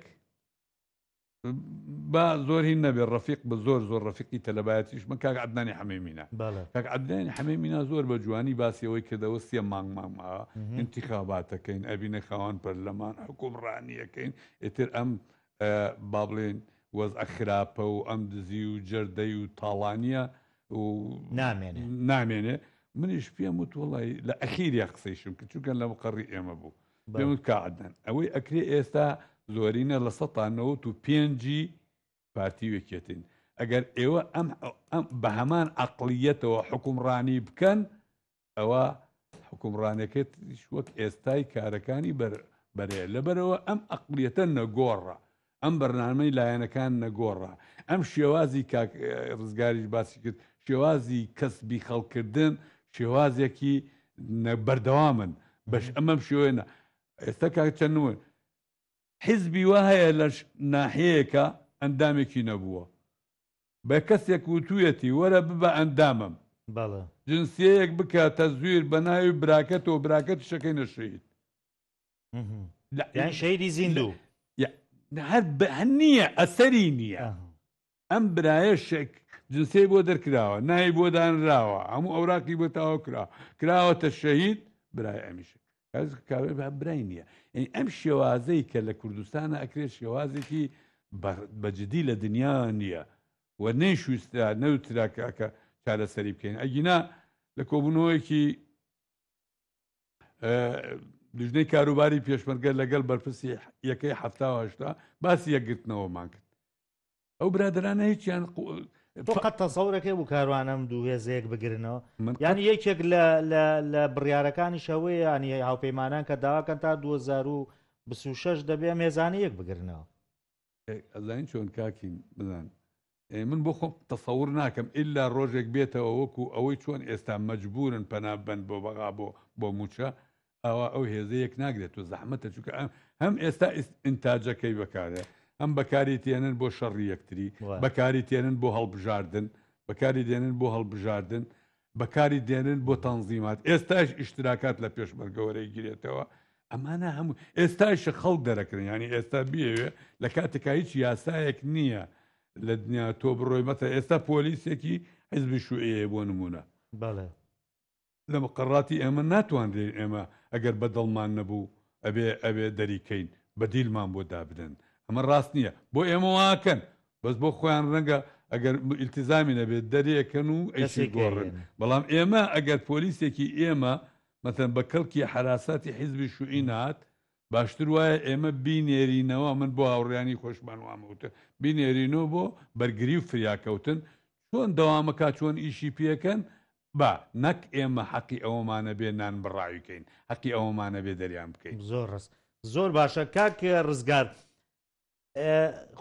با زۆر هین نەبێ ڕەفیق بە زۆر زۆر ڕەفیقی تەلەبایەتیش من کاک عەدنانی حەمەی مینا کاک عەدنانی حەمەی مینا زۆر بە جوانی باسی ئەوەی کردەوە سێ مانگ مانگ ماوە ئینتیخاباتەکەین ئەبینە خاوەن پەرلەمان حکومڕانیەکەین ئیتر ئەم با بڵێن وەزعە خراپە و ئەم دزی و جەردەی و تاڵانیە و نامێنێ نامێنێ منیش پێم وت وڵی لە ئەخیریا قسەیشم کرد چونکە لە مقەڕی ئێمە بوو پێم وت کاک عەدنان ئەوەی ئەکرێ ئێستا زۆرینە لە سەتا نەوەت و پێنجی پارتی و یەکێتین ئەگەر ئێوە ئەم ئەم بە هەمان عەقڵیەتەوە حوکمڕانی بکەن ئەوە حوکمڕانەکەتیش وەک ئێستای کارەکانی بەر بەرەیە لەبەرەوە ئەم عەقڵیەتە نەگۆڕە ئەم بەرنامەی لایەنەکان نەگۆڕە ئەم شێوازی کاک ڕزگاریش باسی کرد شێوازی کەسبی خەڵکردن شێوازێکی بەردەوامن بەش ئەمەم شێوێنە ئێستا کاک چەند نمونە حیزبی وا هەیە لە ناحیەیەکە ئەندامێکی نەبووە بە کەسێک وتویەتی وەرە ببە ئەندامم بەڵێ. جنسیەیەک بکە تەزویر بە ناوی براکەتەوە براکەتیشەکەینە شەهید. یان شەهیدی زیندوو. هەر نییە ئەسەری نییە. ئەم برایە شک جنسیەی بۆ دەرکراوە ناوی بۆ دانراوە هەموو ئەوراقی بۆ تەواو کرا کراوەتە شەهید برای ئەمیشە برای نییە یعنی ئەم شێوازەی کە لە کوردستانە ئەکرێت شێوازێکی بەجددی لە دنیا نییە و نەیشویسترا نەوترا کە چارەسەری بکەین ئەگینا لە کۆبوونەوەیەکی لیژنەی کاروباری پێشمەرگە لەگەڵ بەرپرسی یەکەی 70 باسی یەکگرتنەوەمان کرد ئەو برادەرانە هیچیان تۆ قەت تەسەورەکەی بوو کاروان ئەم دوو هێزە یەک بگرنەوە یعنی یەکێک لە لە لە بڕیارەکانی شەوەیە ینی هاوپەیمانان کە داواکەن تا 2026 دەبێ ئەم هێزانە یەک بگرنەوە ئەزانین چۆن کاکین بزان من بۆ خۆم تەسەور ناکەم ئللا ڕۆژێک بێتەوە وەکو ئەوەی چۆن ئێستا مەجبورن پەنا بەن بۆ بەغا بۆ بۆ موچە ئەوا ئەو هێزە یەک ناگرێت و زەحمەتە چونکە ئەم هەم ئێستا ئینتاجەکەی بەکارێ هەم بەکاری تێنن بۆ شەڕی یەکتری بەکاری تێنن بۆ هەڵبژاردن بەکاری دێنن بۆ هەڵبژاردن بەکاری دێنن بۆ تەنزیمات ئێستاش ئیشتراکات لە پێشمەرگەوەرەی گرێتەوە ئەمانە هەموو ئێستاش خەڵک دەرەکرن ینی ئێستا بیەوێ لە کاتێکا هیچ یاسایەک نییە لە دنیا تۆ بڕۆی مەتە ئێستا پۆلیسێکی حزبی شوعیەیە بۆ نمونە بەڵێ لە مقەڕاتی ئێمە ناتوانرێ ئێمە ئەگەر بە دڵمان نەبوو ئەبێ ئەبێ دەریکەین بەدیلمان بۆ دابنێن ئەمە ڕاست نییە بۆ ئێمە واکەن بەس بۆ خۆیان ڕەنگە ئەگەر ئیلتیزامی نەبێت دەرێکەن و ئەیشی گۆڕن بەڵام ئێمە ئەگەر پۆلیسێکی ئێمە مەسەن بە کەڵکی حەراساتی حیزبی شوعی نات باشتر وایە ئێمە بینێرینەوە من بۆ هاوڕیانی خۆشمان وامەوتە بینێرینەوە بۆ بەرگری و فریاکەوتن چۆن دەوامەکە چۆن ئیشی پێکەن با نەک ئێمە حەقی ئەوەمانە بێ نان بڕاوی کەین حەقی ئەوەمانە بێ دەریان بکەین. زۆر ڕاست زۆر باشە کاک ڕزگار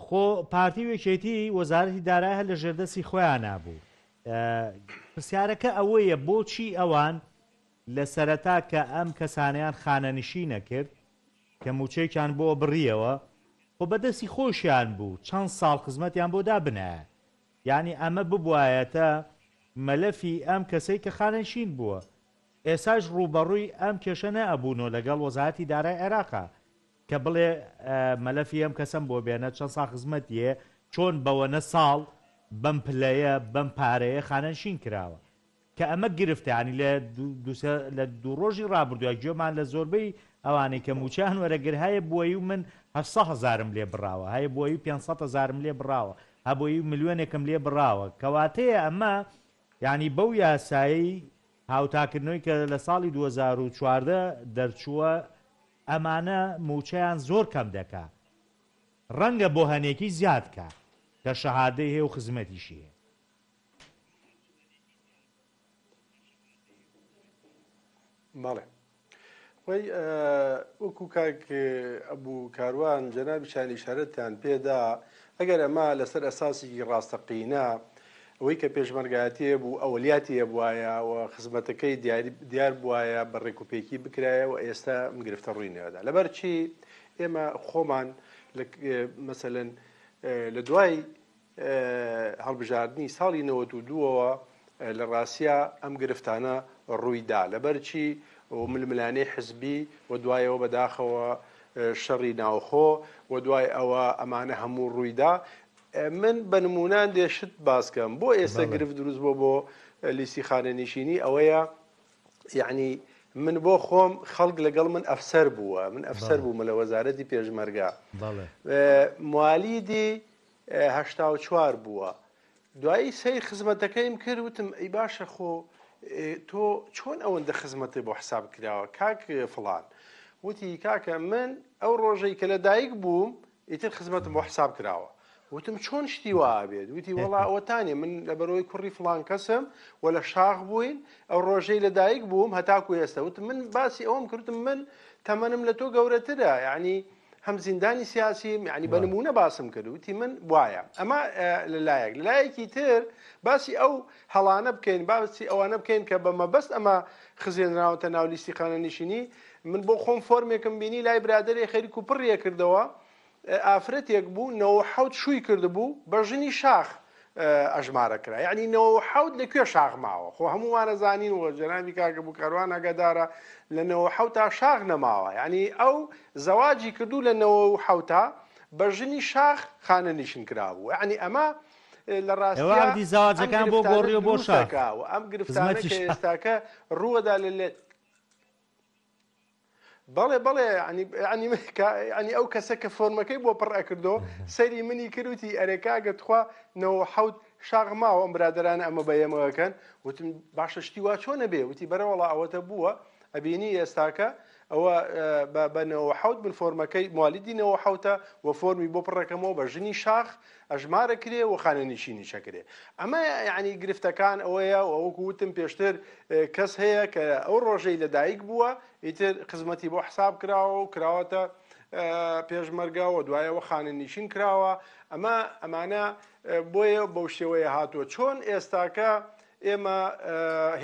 خۆ پارتی و یەکێتی وەزارەتی دارای هەر لە ژێردەستی خۆیان بوو پرسیارەکە ئەوەیە بۆچی ئەوان لە سەرەتا کە ئەم کەسانیان خانەنشی نەکرد کە موچەیەکیان بۆ بڕیەوە خۆ بەدەستی خۆشیان بوو چەند ساڵ خزمەتیان بۆ دابنایە یانی ئەمە ببوایەتە مەلەفی ئەم کەسەی کە خانەنشین بووە، ئێستاش ڕووبەڕووی ئەم کێشە نەئەبوونەوە لەگەڵ وەزارەتی دارای عێراقا کە بڵێ مەلەفی ئەم کەسەم بۆ بێنە چەند ساڵ خزمەتیە چۆن بەوەنە ساڵ بەم پلەیە بەم پارەیە خانەنشین کراوە کە ئەمە گرفتە یانی لە دوو لە دوو ڕۆژی ڕابردووە گوێمان لە زۆربەی ئەوانەی کە مووچەیان وەرەگر هەیە بۆی و من 800 هەزارم لێ بڕاوە هەیە بۆی و 500 هەزارم لێ بڕاوە هەبۆی و ملیۆنێکم لێ بڕاوە کەواتەیە ئەمە یانی بەو یاسایەی هاوتاکردنەوەی کە لە ساڵی 2014 دەرچووە ئەمانە مووچەیان زۆر کەم دەکا ڕەنگە بۆ هەنێکی زیاد کا کە شەهادەی هەیە و خزمەتیشی هەیە. بەڵێ خۆی وەکو کاک ئەبوو کاروان جەنابیشان ئیشارەتیان پێدا ئەگەر ئەمە لەسەر ئەساسێکی ڕاستەقینە ئەوەی کە پێشمەرگایەتی بوو ئەولیاتی هەبوایە و خزمەتەکەی دیار بوایە بە ڕێکوپێکی بکرایە و ئێستا ئەم گرفتە ڕووی نەدا لەبەر چی ئێمە خۆمان مەسەلەن لە دوای هەڵبژاردنی ساڵی 92ەوە لە ڕاستیا ئەم گرفتانە ڕووی دا لەبەر چی و ململانێی حزبی و دوایەوە بەداخەوە شەڕی ناوخۆ و دوای ئەوە ئەمانە هەموو ڕوویدا من بە نمونان دێ شت باسکەم بۆ ئێستا گرفت دروست بۆ بۆ لیستی خانەنیشینی ئەوەیە یەعنی من بۆ خۆم خەڵک لەگەڵ من ئەفسەر بووە من ئەفسەر بوومە لە وەزارەتی پێشمەرگە موالیدی 84 بووە دوایی سەیر خزمەتەکەیم کرد وتم ئەی باشە خۆ تۆ چۆن ئەوەندە خزمەتی بۆ حساب کراوە کاک فڵان وتی کاکە من ئەو ڕۆژەی کە لە دایک بووم ئیتر خزمەتم بۆ حساب کراوە. وتم چۆن شتی وا ئەبێت؟ وتی وەڵا ئەوەتانێ من لەبەرئەوەی کوڕی فڵان کەسم و لە شاخ بووین ئەو ڕۆژەی لە دایک بووم هەتاکو ئێستا وتم من باسی ئەوەم کرد وتم من تەمەنم لە تۆ گەورەترە یعنی هەم زیندانی سیاسیم یعنی بە نمونە باسم کرد وتی من وایە ئەمە لە لایەک لە لایەکی تر باسی ئەو هەڵانە بکەین باسی ئەوانە بکەین کە بە مەبەست ئەمە خزێنراوەتە ناو لیستی خانەنشینی من بۆ خۆم فۆرمێکم بینی لای برادەرێ خەریک و پڕیە کردەوە ئافرەتێک بوو 97 شووی کردبوو بە ژنی شاخ ئەژمارە کرا یعنی 97 لە کوێ شاخ ماوە خۆ هەمووانە زانین و جەنابی کاکە بوو کاروان ئاگادارە لە 97 تا شاخ نەماوە یعنی ئەو زەواجی کردو لە 97 تا بە ژنی شاخ خانە نیشن کرابوو یعنی ئەمە لە ئێوە ڕاستیا عەقدی ئەم زەواجەکان بۆ گرفتانە گۆڕیوە بۆ دروست شاخ دەکا و ئەم گرفتانە خزمەتی کە شاخ ئێستاکە ڕووەدا لە بەڵێ بەڵێ یعنی یعنی یعنی ئەو کەسە کە فۆرمەکەی بۆ پڕ ئەکردۆ سەیری منی کرد وتی ئەرێ کاکە تخوا 97 شاخ ماوە ئەم برادەرانە ئەمە بە ئێمە ئەکەن وتم باشە شتی وا چۆنە بێ وتی بەرەوەڵا ئەوەتە بووە ئەبینی ئێستاکە ئەوە بە بە 97 من فۆرمەکەی موالیدی 97 و فۆرمی بۆ پڕەکەمەوە بە ژنی شاخ ئەژمارە کرێ و خانەنشینیش ئەکرێ. ئەمە یەعنی گرفتەکان ئەوەیە و وەکو وتم پێشتر کەس هەیە کە ئەو ڕۆژەی لە دایک بووە ئیتر خزمەتی بۆ حساب کراوە و کراوەتە پێشمەرگە و دوایەوە خانەنشین کراوە ئەمە ئەمانە بۆیە بەو شێوەیە هاتووە چۆن ئێستاکە ئێمە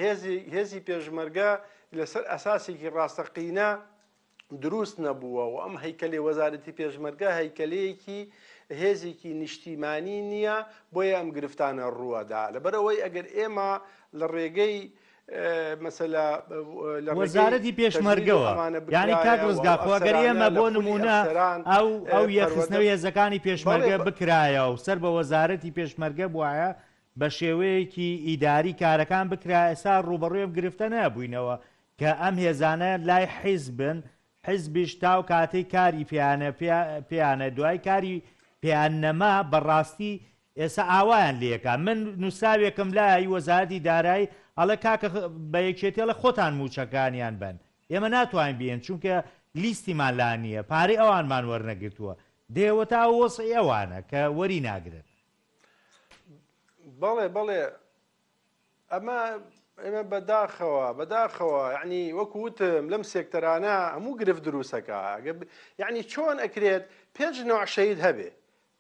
هێزی هێزی پێشمەرگە لەسەر ئەساسێکی ڕاستەقینە دروست نەبووە و ئەم هەیکەلی وەزارەتی پێشمەرگە هەیکەلەیەکی هێزێکی نیشتیمانی نییە بۆیە ئەم گرفتانە ڕووەدا لەبەرئەوەی ئەگەر ئێمە لە ڕێگەی مەسەلە لە ڕێگەی وەزارەتی تەجنید و پێشمەرگەوە ئەمانە یانی کاک بکرایە و ڕزگار ئەو خۆ ئەگەر ئەفسەرانە ئێمە لە بۆ خولی نموونە ئەفسەران ئەو ئەو پەروەردە یەکخستنەوەی هێزەکانی بەڵێ پێشمەرگە بکرایە و سەر بە وەزارەتی پێشمەرگە بوایە بە شێوەیەکی ئیداری کارەکان بکرایە ئێستا ڕووبەڕووی ئەم گرفتە نەبووینەوە کە ئەم هێزانە لای حیزبن، حیزبیش تاو کاتەی کاری پێیانە پێیانە دوای کاری پێیان نەما بەڕاستی ئێستا ئاوایان لێکا من نوسراوێکم لایە ی وەزارەتی دارایی ئەڵێ کاکە بە یەکێتی ئەڵێ خۆتان موچەکانیان بەن ئێمە ناتوانین بیەین چونکە لیستیمان لا نیە پارەی ئەوانمان وەرنەگرتووە دەی ئەوەتا ئەو وەزعی ئەوانە کە وەری ناگرن. بەڵێ بەڵێ ئەمە ئێمە بەداخەوە بەداخەوە یعنی وەکو وتم لەم سێکتەرانە هەموو گرفت دروستەکە یعنی چۆن ئەکرێت پێنج نوع شەید هەبێ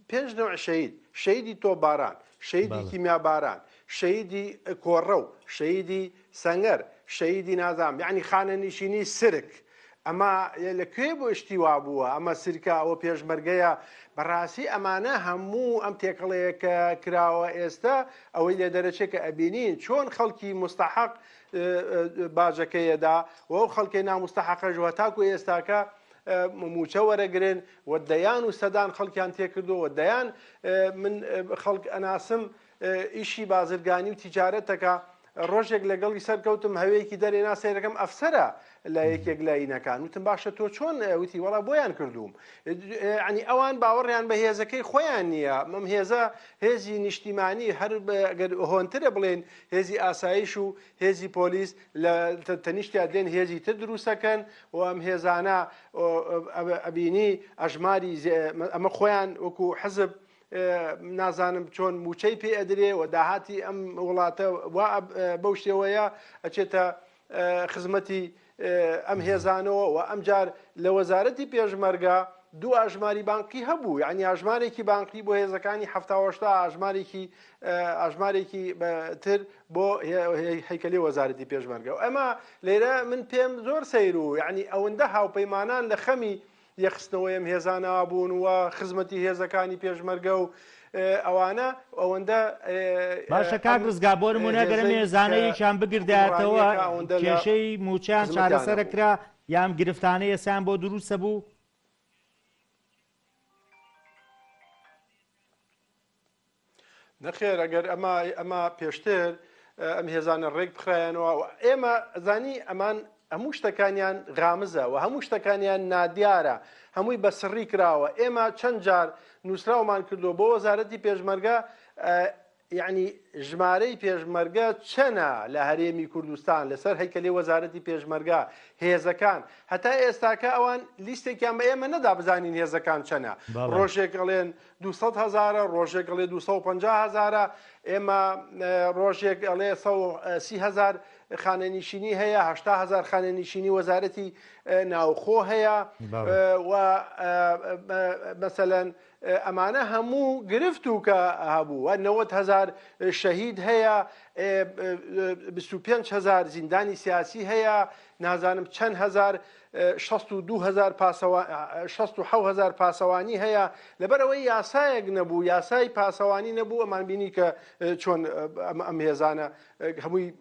پێنج نوع شەید شەیدی تۆپباران شەیدی کیمیاباران شەیدی کۆڕەو شەیدی سەنگەر شەیدی نازام یعنی خانەنشینی سرک ئەمە لە کوێ بۆ شتی وا بووە ئەمە سرکە ئەوە پێشمەرگەیە بەڕاستی ئەمانە هەموو ئەم تێکەڵەیە کە کراوە ئێستا ئەوەی لێ دەرەچێ کە ئەبینین چۆن خەڵکی مستحق باجەکەیەدا و ئەو خەڵکی نامستحقەش وە تاکو ئێستاکە. مووچە وەرەگرن و دەیان و سەدان خەڵکیان تێکردووە و دەیان من خەڵک ئەناسم ئیشی بازرگانی و تیجارەتەکە ڕۆژێک لەگەڵی سەرکەوتم هەوێکی دەرێنا سەیرەکەم ئەفسەرە لە یەکێک لە ئینەکان وتم باشە تۆ چۆن وتی وەڵا بۆیان کردووم ینی ئەوان باوەڕیان بە هێزەکەی خۆیان نییە مەم هێزە هێزی نیشتیمانی هەر گەر هۆنترە بڵێن هێزی ئاسایش و هێزی پۆلیس لە تەنیشتیا دێن هێزی تر دروستەکەن و ئەم هێزانە ئەبینی ئەژماری ئەمە خۆیان وەکو حزب نازانم چۆن موچەی پێ ئەدرێ و داهاتی ئەم وڵاتە وا بەو شێوەیە ئەچێتە خزمەتی ئەم هێزانەوە و ئەمجار لە وەزارەتی پێشمەرگە دوو ئاژماری بانقی هەبوو یعنی ئاژمارێکی بانقی بۆ هێزەکانی هەفتاوەشتا ئاژمارێکی ئاژمارێکی تر بۆ هەیکەلی وەزارەتی پێشمەرگە و ئەمە لێرە من پێم زۆر سەیر و یعنی ئەوەندە هاوپەیمانان لە خەمی یەکخستنەوەی ئەم هێزانە بوون و خزمەتی هێزەکانی پێشمەرگە و ئەوانە ئەوەندە باشە کاک ڕزگار بۆ نمونە گەر ئەم هێزانە یەکیان بگردایەتەوە کێشەی مووچەیان چارەسەرە کرا یان گرفتانە ئێسایان بۆ دروستە بوو؟ نەخێر ئەگەر ئەمە ئەمە پێشتر ئەم هێزانە ڕێک بخرایەنەوە و ئێمە زانی ئەمان هەموو شتەکانیان غامزە و هەموو شتەکانیان نادیارە هەمووی بە سڕی کراوە ئێمە چەند جار نووسراومان کردو بۆ وەزارەتی پێشمەرگە یعنی ژمارەی پێشمەرگە چەنە لە هەرێمی کوردستان لەسەر هەیکەلی وەزارەتی پێشمەرگە هێزەکان هەتا ئێستاکە ئەوان لیستێکیان بە ئێمە نەدا بزانین هێزەکان چەنە ڕۆژێک ئەڵێن 200 هەزارە ڕۆژێک ئەڵێ 250 هەزارە ئێمە ڕۆژێک ئەڵێ 130 هەزار خانەنیشینی هەیە 80 هەزار خانەنیشینی وەزارەتی ناوخۆ هەیە و مەسەلەن ئەمانە هەموو گرفت و کە هەبوو 90 هەزار شەهید هەیە 25 هەزار زیندانی سیاسی هەیە نازانم چەند هەزار 62 هەزار پاسەوان 67 هەزار پاسەوانی هەیە لەبەر ئەوەی یاسایەک نەبوو یاسای پاسەوانی نەبوو ئەمان بینی کە چۆن ئەم هێزانە هەمووی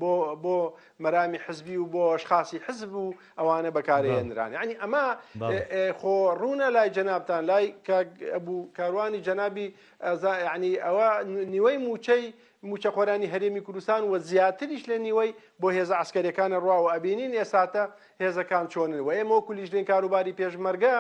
بۆ بۆ مەرامی حزبی و بۆ ئەشخاسی حزب و ئەوانە بەکارهێنران یعنی ئەمە خۆ ڕوونە لای جەنابتان لای ئەبوو کاروانی جەنابی یعنی ئەوە نیوەی موچەی موچەخۆرانی هەرێمی کوردستان و زیاتریش لە نیوەی بۆ هێزە عسکەریەکانە ڕوا و ئەبینین ئێساتە هێزەکان چۆنن و ئێمە وەکو لیژنەی کاروباری پێشمەرگە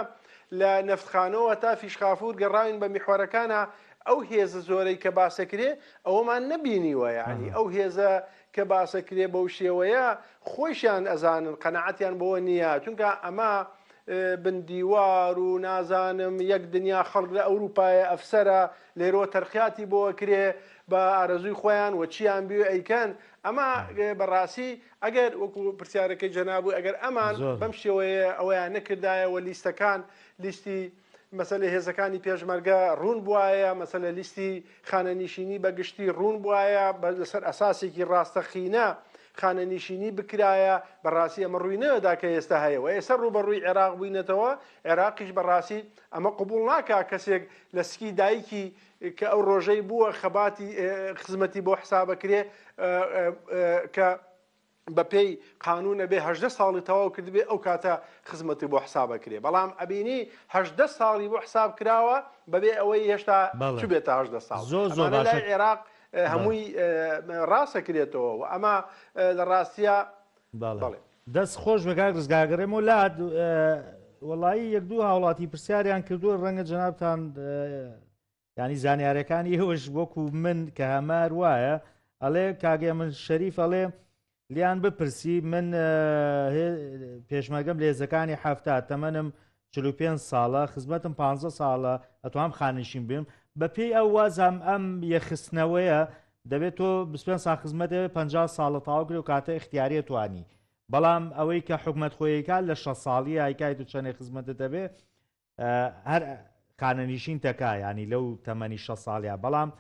لە نەفتخانەوە تا فیشخافور گەڕاوین بە میحوەرەکانە ئەو هێزە زۆرەی کە باسەکرێ ئەوەمان نەبینیوە یعنی ئەو هێزە کە باسەکرێ بەو شێوەیە خۆیشیان ئەزانن قەناعەتیان بەوە نییە چونکە ئەمە بن دیوار و نازانم یەک دنیا خەڵک لە ئەوروپایە ئەفسەرە لێرەوە تەرقیاتی بۆ ئەکرێ بە ئارەزووی خۆیان و چیان بوێ ئەیکەن ئەمە بەڕاستی ئەگەر وەکو پرسیارەکەی جەنابوو ئەگەر ئەمان بەم شێوەیە ئەوەیان نەکردایە و لیستەکان لیستی مەسەلەی هێزەکانی پێشمەرگە ڕوون بوایە، مەسەلە لیستی خانەنیشینی بە گشتی ڕوون بوایە، لەسەر ئەساسێکی ڕاستەقینە خانەنیشینی بکرایە، بەڕاستی ئەمە ڕووی نەدا کە ئێستا هەیە و ئێستا ڕووبەڕووی عێراق بووینەتەوە، عێراقیش بەڕاستی ئەمە قبوڵ ناکا کەسێک لە سکی دایکی کە ئەو ڕۆژەی بووە خەباتی خزمەتی بۆ حسابەکرێ کە بەپێی قانون ئەبێ 18 ساڵی تەواو کردبێ ئەو کاتە خزمەتی بۆ حساب ئەکرێ بەڵام ئەبینی 18 ساڵی بۆ حساب کراوە بەبێ ئەوەی هێشتا چوبێتە 18 ساڵ زۆر زۆر ئەمانە لای عێراق هەمووی ڕاستەکرێتەوە و ئەمە لە ڕاستیە بەڵێ. دەست خۆش بێ کاک ڕزگار گەڕێمەوە لات وەڵایی یەک دوو هاوڵاتی پرسیاریان کردووە ڕەنگە جەنابتان یانی زانیارەکانی ئێوەش وەکو من کە هەمار وایە ئەڵێ کاگێ من شەریف ئەڵێ لیان بپرسی من پێشمەرگەم لێزەکانی حەفتا تەمەنم 45 ساڵە خزمەتم 15 ساڵە ئەتوام خانشین بم بەپێی ئەو وازام ئەم یەخستنەوەیە دەبێت تۆ 25 ساڵ خزمەت 50 ساڵە تاوکرێ و کاتە اختیاریە توانی بەڵام ئەوەی کە حکومت خۆیکات لە 6 ساڵی ئایکایت و چەندێک خزمەتت دەبێ هەر خانەنیشین تەکا ینی لەو تەمەنی 6 ساڵیا بەڵام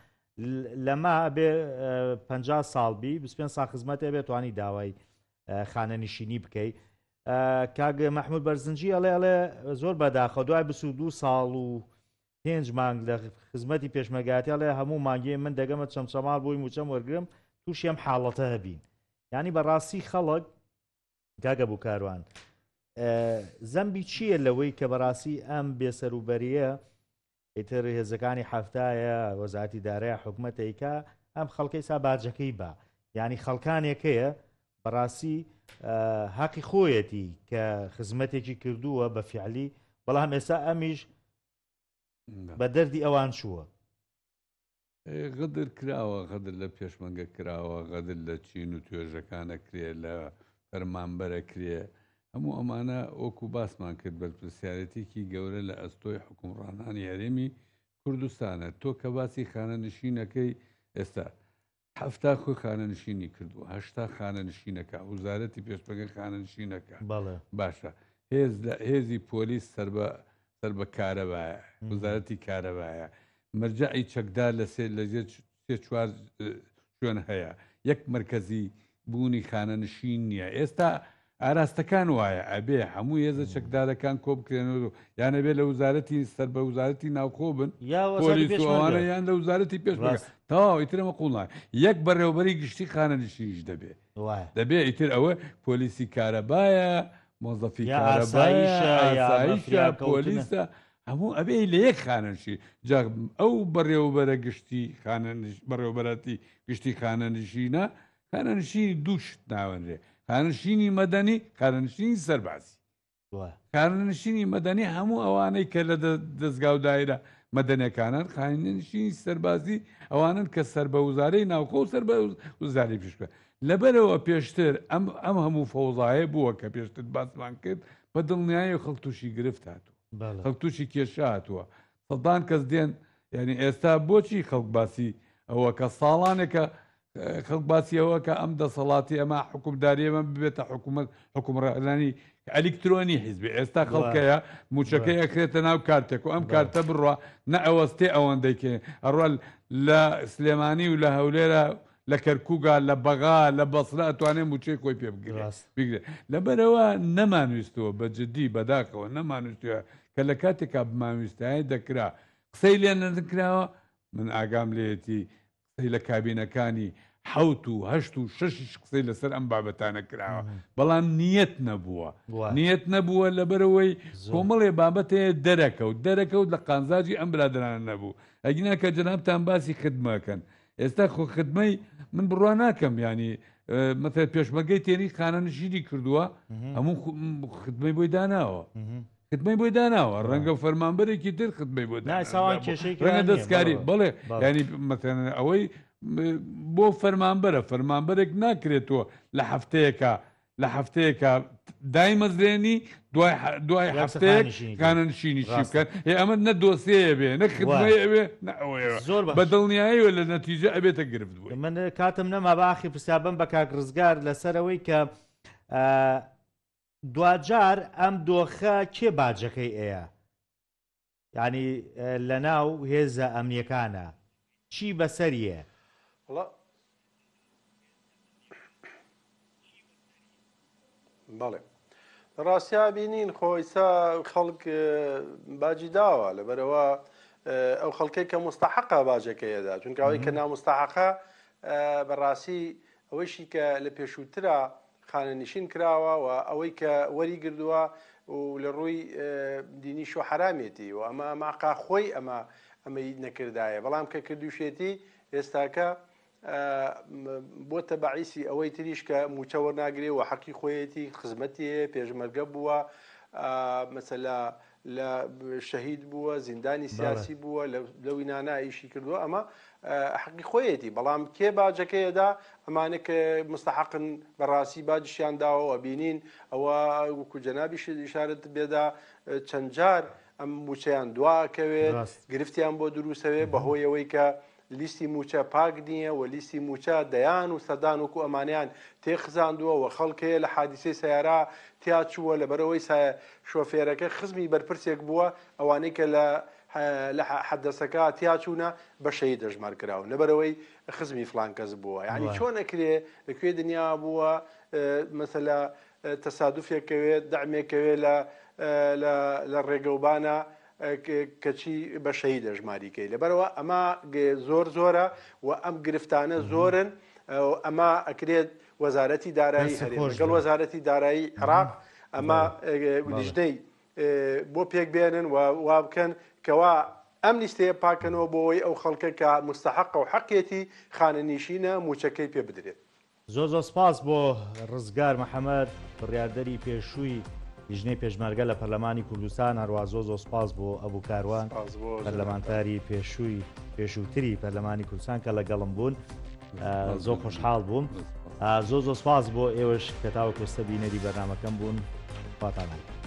لەما بێ 50 ساڵ بی 25 ساڵ خزمەتێ بێ توانی داوای خانەنیشینی بکەی کاگ مححمود بەرزنجی ئەڵێ ئەڵێ زۆر بەداخە دوای 22 ساڵ و پێنج مانگ لە خزمەتی پێشمەگاتی ئەڵێ هەموو مانگی من دەگەمە چەمچەماڵ بۆی موچەم وەرگرم تووشی ئەم حاڵەتە هەبین ینی بەڕاستی خەڵک کاک ئەبو کاروان. زەمبی چییە لەوەی کە بەڕاستی ئەم بێسەروبەریە ئیتر هێزەکانی حەفتایە وەزارەتی دارای حکومەتە ئەیکا ئەم خەڵکەی سا باجەکەی با یعنی خەڵکانێک هەیە بەڕاستی هەقی خۆیەتی کە خزمەتێکی کردووە بە فعلی بەڵام ئێستا ئەمیش بە دەردی ئەوان چووە. غەدر کراوە، غەدر لە پێشمەرگە کراوە، غەدر لە چین و توێژەکان ئەکرێ، لە فەرمانبەر ئەکرێ، هەموو ئەمانە وەکو باسمان کرد بەرپرسیارێتیکی گەورە لە ئەستۆی حوکمڕانانی هەرێمی کوردستانە. تۆ کە باسی خانەنشینەکەی ئێستا 70 خۆی خانەنشینی کردووە، 80 خانەنشینەکە، وزارەتی پێشمەرگە خانەنشینەکە. باشە هێز لە هێزی پۆلیس سەر بە سەر بە کارەبایە، وزارەتی کارەبایە، مەرجەعی چەکدار لە سێ لە ژێر سێ چوار شوێن هەیە، یەک مەرکەزی بوونی خانەنشین نییە. ئێستا ئاراستەکان وایە ئەبێ هەموو هێزە چەکدارەکان کۆ بکرێنەوە یان ئەبێ لە وزارەتی سەر بە وزارەتی ناوخۆ بن یا وەزارەتی پۆلیس و ئەوانە پێشمەرگە. یان لە وزارەتی پێشمەرگە ڕاست. تەواو ئیتر ئەمە قووڵ ناکە. یەک بەڕێوەبەری گشتی خانەنشینیش دەبێ. وایە. دەبێ ئیتر ئەوە پۆلیسی کارەبایە، مۆزەفی یا کارەبایە، ئاسایشە یا ئاسایشە، فریاکەوتنە. پۆلیسە، هەموو ئەبێ لە یەک خانەنشین. جا ئەو بەڕێوەبەرە گشتی خانەنش بەڕێوەبەرەتی گشتی خانەنشینە، خانەنشینی دوو شت ناوەنرێ، خانەنشینی مەدەنی، خانەنشینی سەربازی. وایە. خانەنشینی مەدەنی هەموو ئەوانەی کە لە دەزگا و دایرە مەدەنیەکانن، خانەنشینی سەربازی ئەوانن کە سەر بە وزارەی ناوخۆ و سەر بە وزارەی پێشمەرگە. لەبەرئەوە پێشتر ئەم ئەم هەموو فەوزایە بووە کە پێشتر باسمان کرد، بە دڵنیایی خەڵک تووشی گرفت هاتووە، خەڵک تووشی کێشە هاتووە، سەدان کەس دێن یعنی ئێستا بۆچی خەڵک باسی ئەوە کە ساڵانێکە خەڵک باسی ئەوە کە ئەم دەسەڵاتی ئەمە حکومداری ئەمە ببێتە حکوومەت حکومڕانی ئەلیکترۆنی حیزبی ئێستا خەڵکەیە موچەکەی ئەکرێتە ناو کارتێک و ئەم کارتە بڕوا نە ئەوەستێ ئەوەندەی کێ ئەڕوا لە سلێمانی و لە هەولێرە لە کەرکووکا لە بەغا لە بەسرە ئەتوانێ موچەی خۆی پێ بگرێ بگرێ لەبەرەوە نەمانویستەوە بە جدی بەداخەوە نەمانویستوە کە لە کاتێکا بمانویستایە دەکرا قسەی لێ نەکراوە من ئاگام لێیەتی قسەی لە کابینەکانی حەوت و هەشت و شەشیش قسەی لەسەر ئەم بابەتانە کراوە بەڵام نیەت نەبووە نیەت نەبووە لەبەرەوەی کۆمەڵێ بابەتەیە دەرەکەوت دەرەکەوت لە قانزاجی ئەم برادرانە نەبوو ئەگینا کە جەنابتان باسی خدمەکەن ئێستا خۆ خدمەی من بڕوا ناکەم ینی مەتە پێشمەگەی تێنی خانەنشینی کردووە هەموو خدمەی بۆی داناوە خدمەی بۆی داناوە ڕەنگە فەرمانبەرێکی تر خدمەی بۆ ڕەنگە دەستکاری بەڵێ ینی مەتەن ئەوەی بۆ فەرمانبەرە فەرمانبەرێک ناکرێتەوە لە هەفتەیەکە لە هەفتەیەکە دایمەزرێنی دوای دوای هەفتەیەک خانەنشینی شی بکەن هێ ئەمە نە دۆسیەیە بێ نە خدمەیە بێ نە ئەوەیە زۆر بە دڵنیاییەوە لە نەتیجە ئەبێتە گرفت بووی من کاتم نەما بە ئاخی پرسیار بم بە کاک ڕزگار لەسەرەوەی کە دواجار ئەم دۆخە کێ باجەکەی ئەیا؟ یانی لەناو هێزە ئەمنیەکانا چی بەسەر یە؟ وەڵا بەڵێ لە ڕاستیا بینین خۆ ئیستا خەڵک باجی داوە لەبەرەوە ئەو خەڵکێک کە مستحقە باجەکەیەدا چونکە ئەوەی کە نامستحقە بەڕاستی ئەوەیشی کە لە پێشووترا خانەنشین کراوە و ئەوەی کە وەری گردووە و لە ڕووی دینیش و حەرامێتی و ئەمە ماقا خۆی ئەمە ئەمەی نەکردایە بەڵام کە کردوشێتی ئێستاکە بۆتە بەعیسی ئەوەی تریش کە موچە وەرناگرێ و حەقی خۆیەتی خزمەتی هەیە پێشمەرگە بووە مەسەلا لە شەهید بووە زیندانی سیاسی بووە لەوی نانا ئیشی کردووە ئەمە حەقی خۆیەتی بەڵام کێ باجەکەیەدا ئەمانە کە مستحقن بەڕاستی باجشیان داوە بینین ئەوە وەکو جەنابیش ئیشارەت بێدا چەند جار ئەم موچەیان دواکەوێت گرفتیان بۆ دروستەوێ بەهۆی ئەوەی کە لیستی مووچە پاک نییە و لیستی مووچە دەیان و سەدان وەکو ئەمانەیان تێخزاندووە و خەڵک هەیە لە حادیسەی سەیارە تیا چووە لەبەرئەوەی شۆفێرەکە خزمی بەرپرسێک بووە ئەوانەی کە لە لە حەدەسەکە تیا چوونە بە شەهید دەژمار کراون لەبەرئەوەی خزمی فڵان کەس بووە یعنی چۆن ئەکرێ لە کوێ دنیا بووە مەسەلە تەسادفێک کەوێت دەعمێک کەوێ لە لە ڕێگەوبانە کەچی بە شەهید ئەژماری کەی لەبەرئەوە ئەمە زۆر زۆرە و ئەم گرفتانە زۆرن ئەمە ئەکرێت وەزارەتی دارایی دەست هەرێم خۆش لەگەڵ بێ. وەزارەتی دارایی عێراق. ئەمە لیژنەی بۆ پێک بێنن و وا بکەن کەوا ئەم لیستەیە پاکەنەوە بۆ ئەوەی ئەو خەڵکە کە مستەحەقە و حەقیەتی خانەنیشینە مووچەکەی پێ بدرێت. زۆر زۆر سپاس بۆ ڕزگار محەمەد بڕیاردەری پێشووی لیژنەی پێشمەرگە لە پەرلەمانی کوردستان، هەروەها زۆر زۆر سپاس بۆ ئەبو کاروان سپاس بۆ جەنابتان. پەرلەمانتاری پێشووی پێشووتری پەرلەمانی کوردستان کە لەگەڵم بوون زۆر خۆشحاڵ بووم. زۆر زۆر سپاس بۆ ئێوەش کە تاوەکو ئێستا بینەری بەرنامەکەم بوون. خواتان لەگەڵ.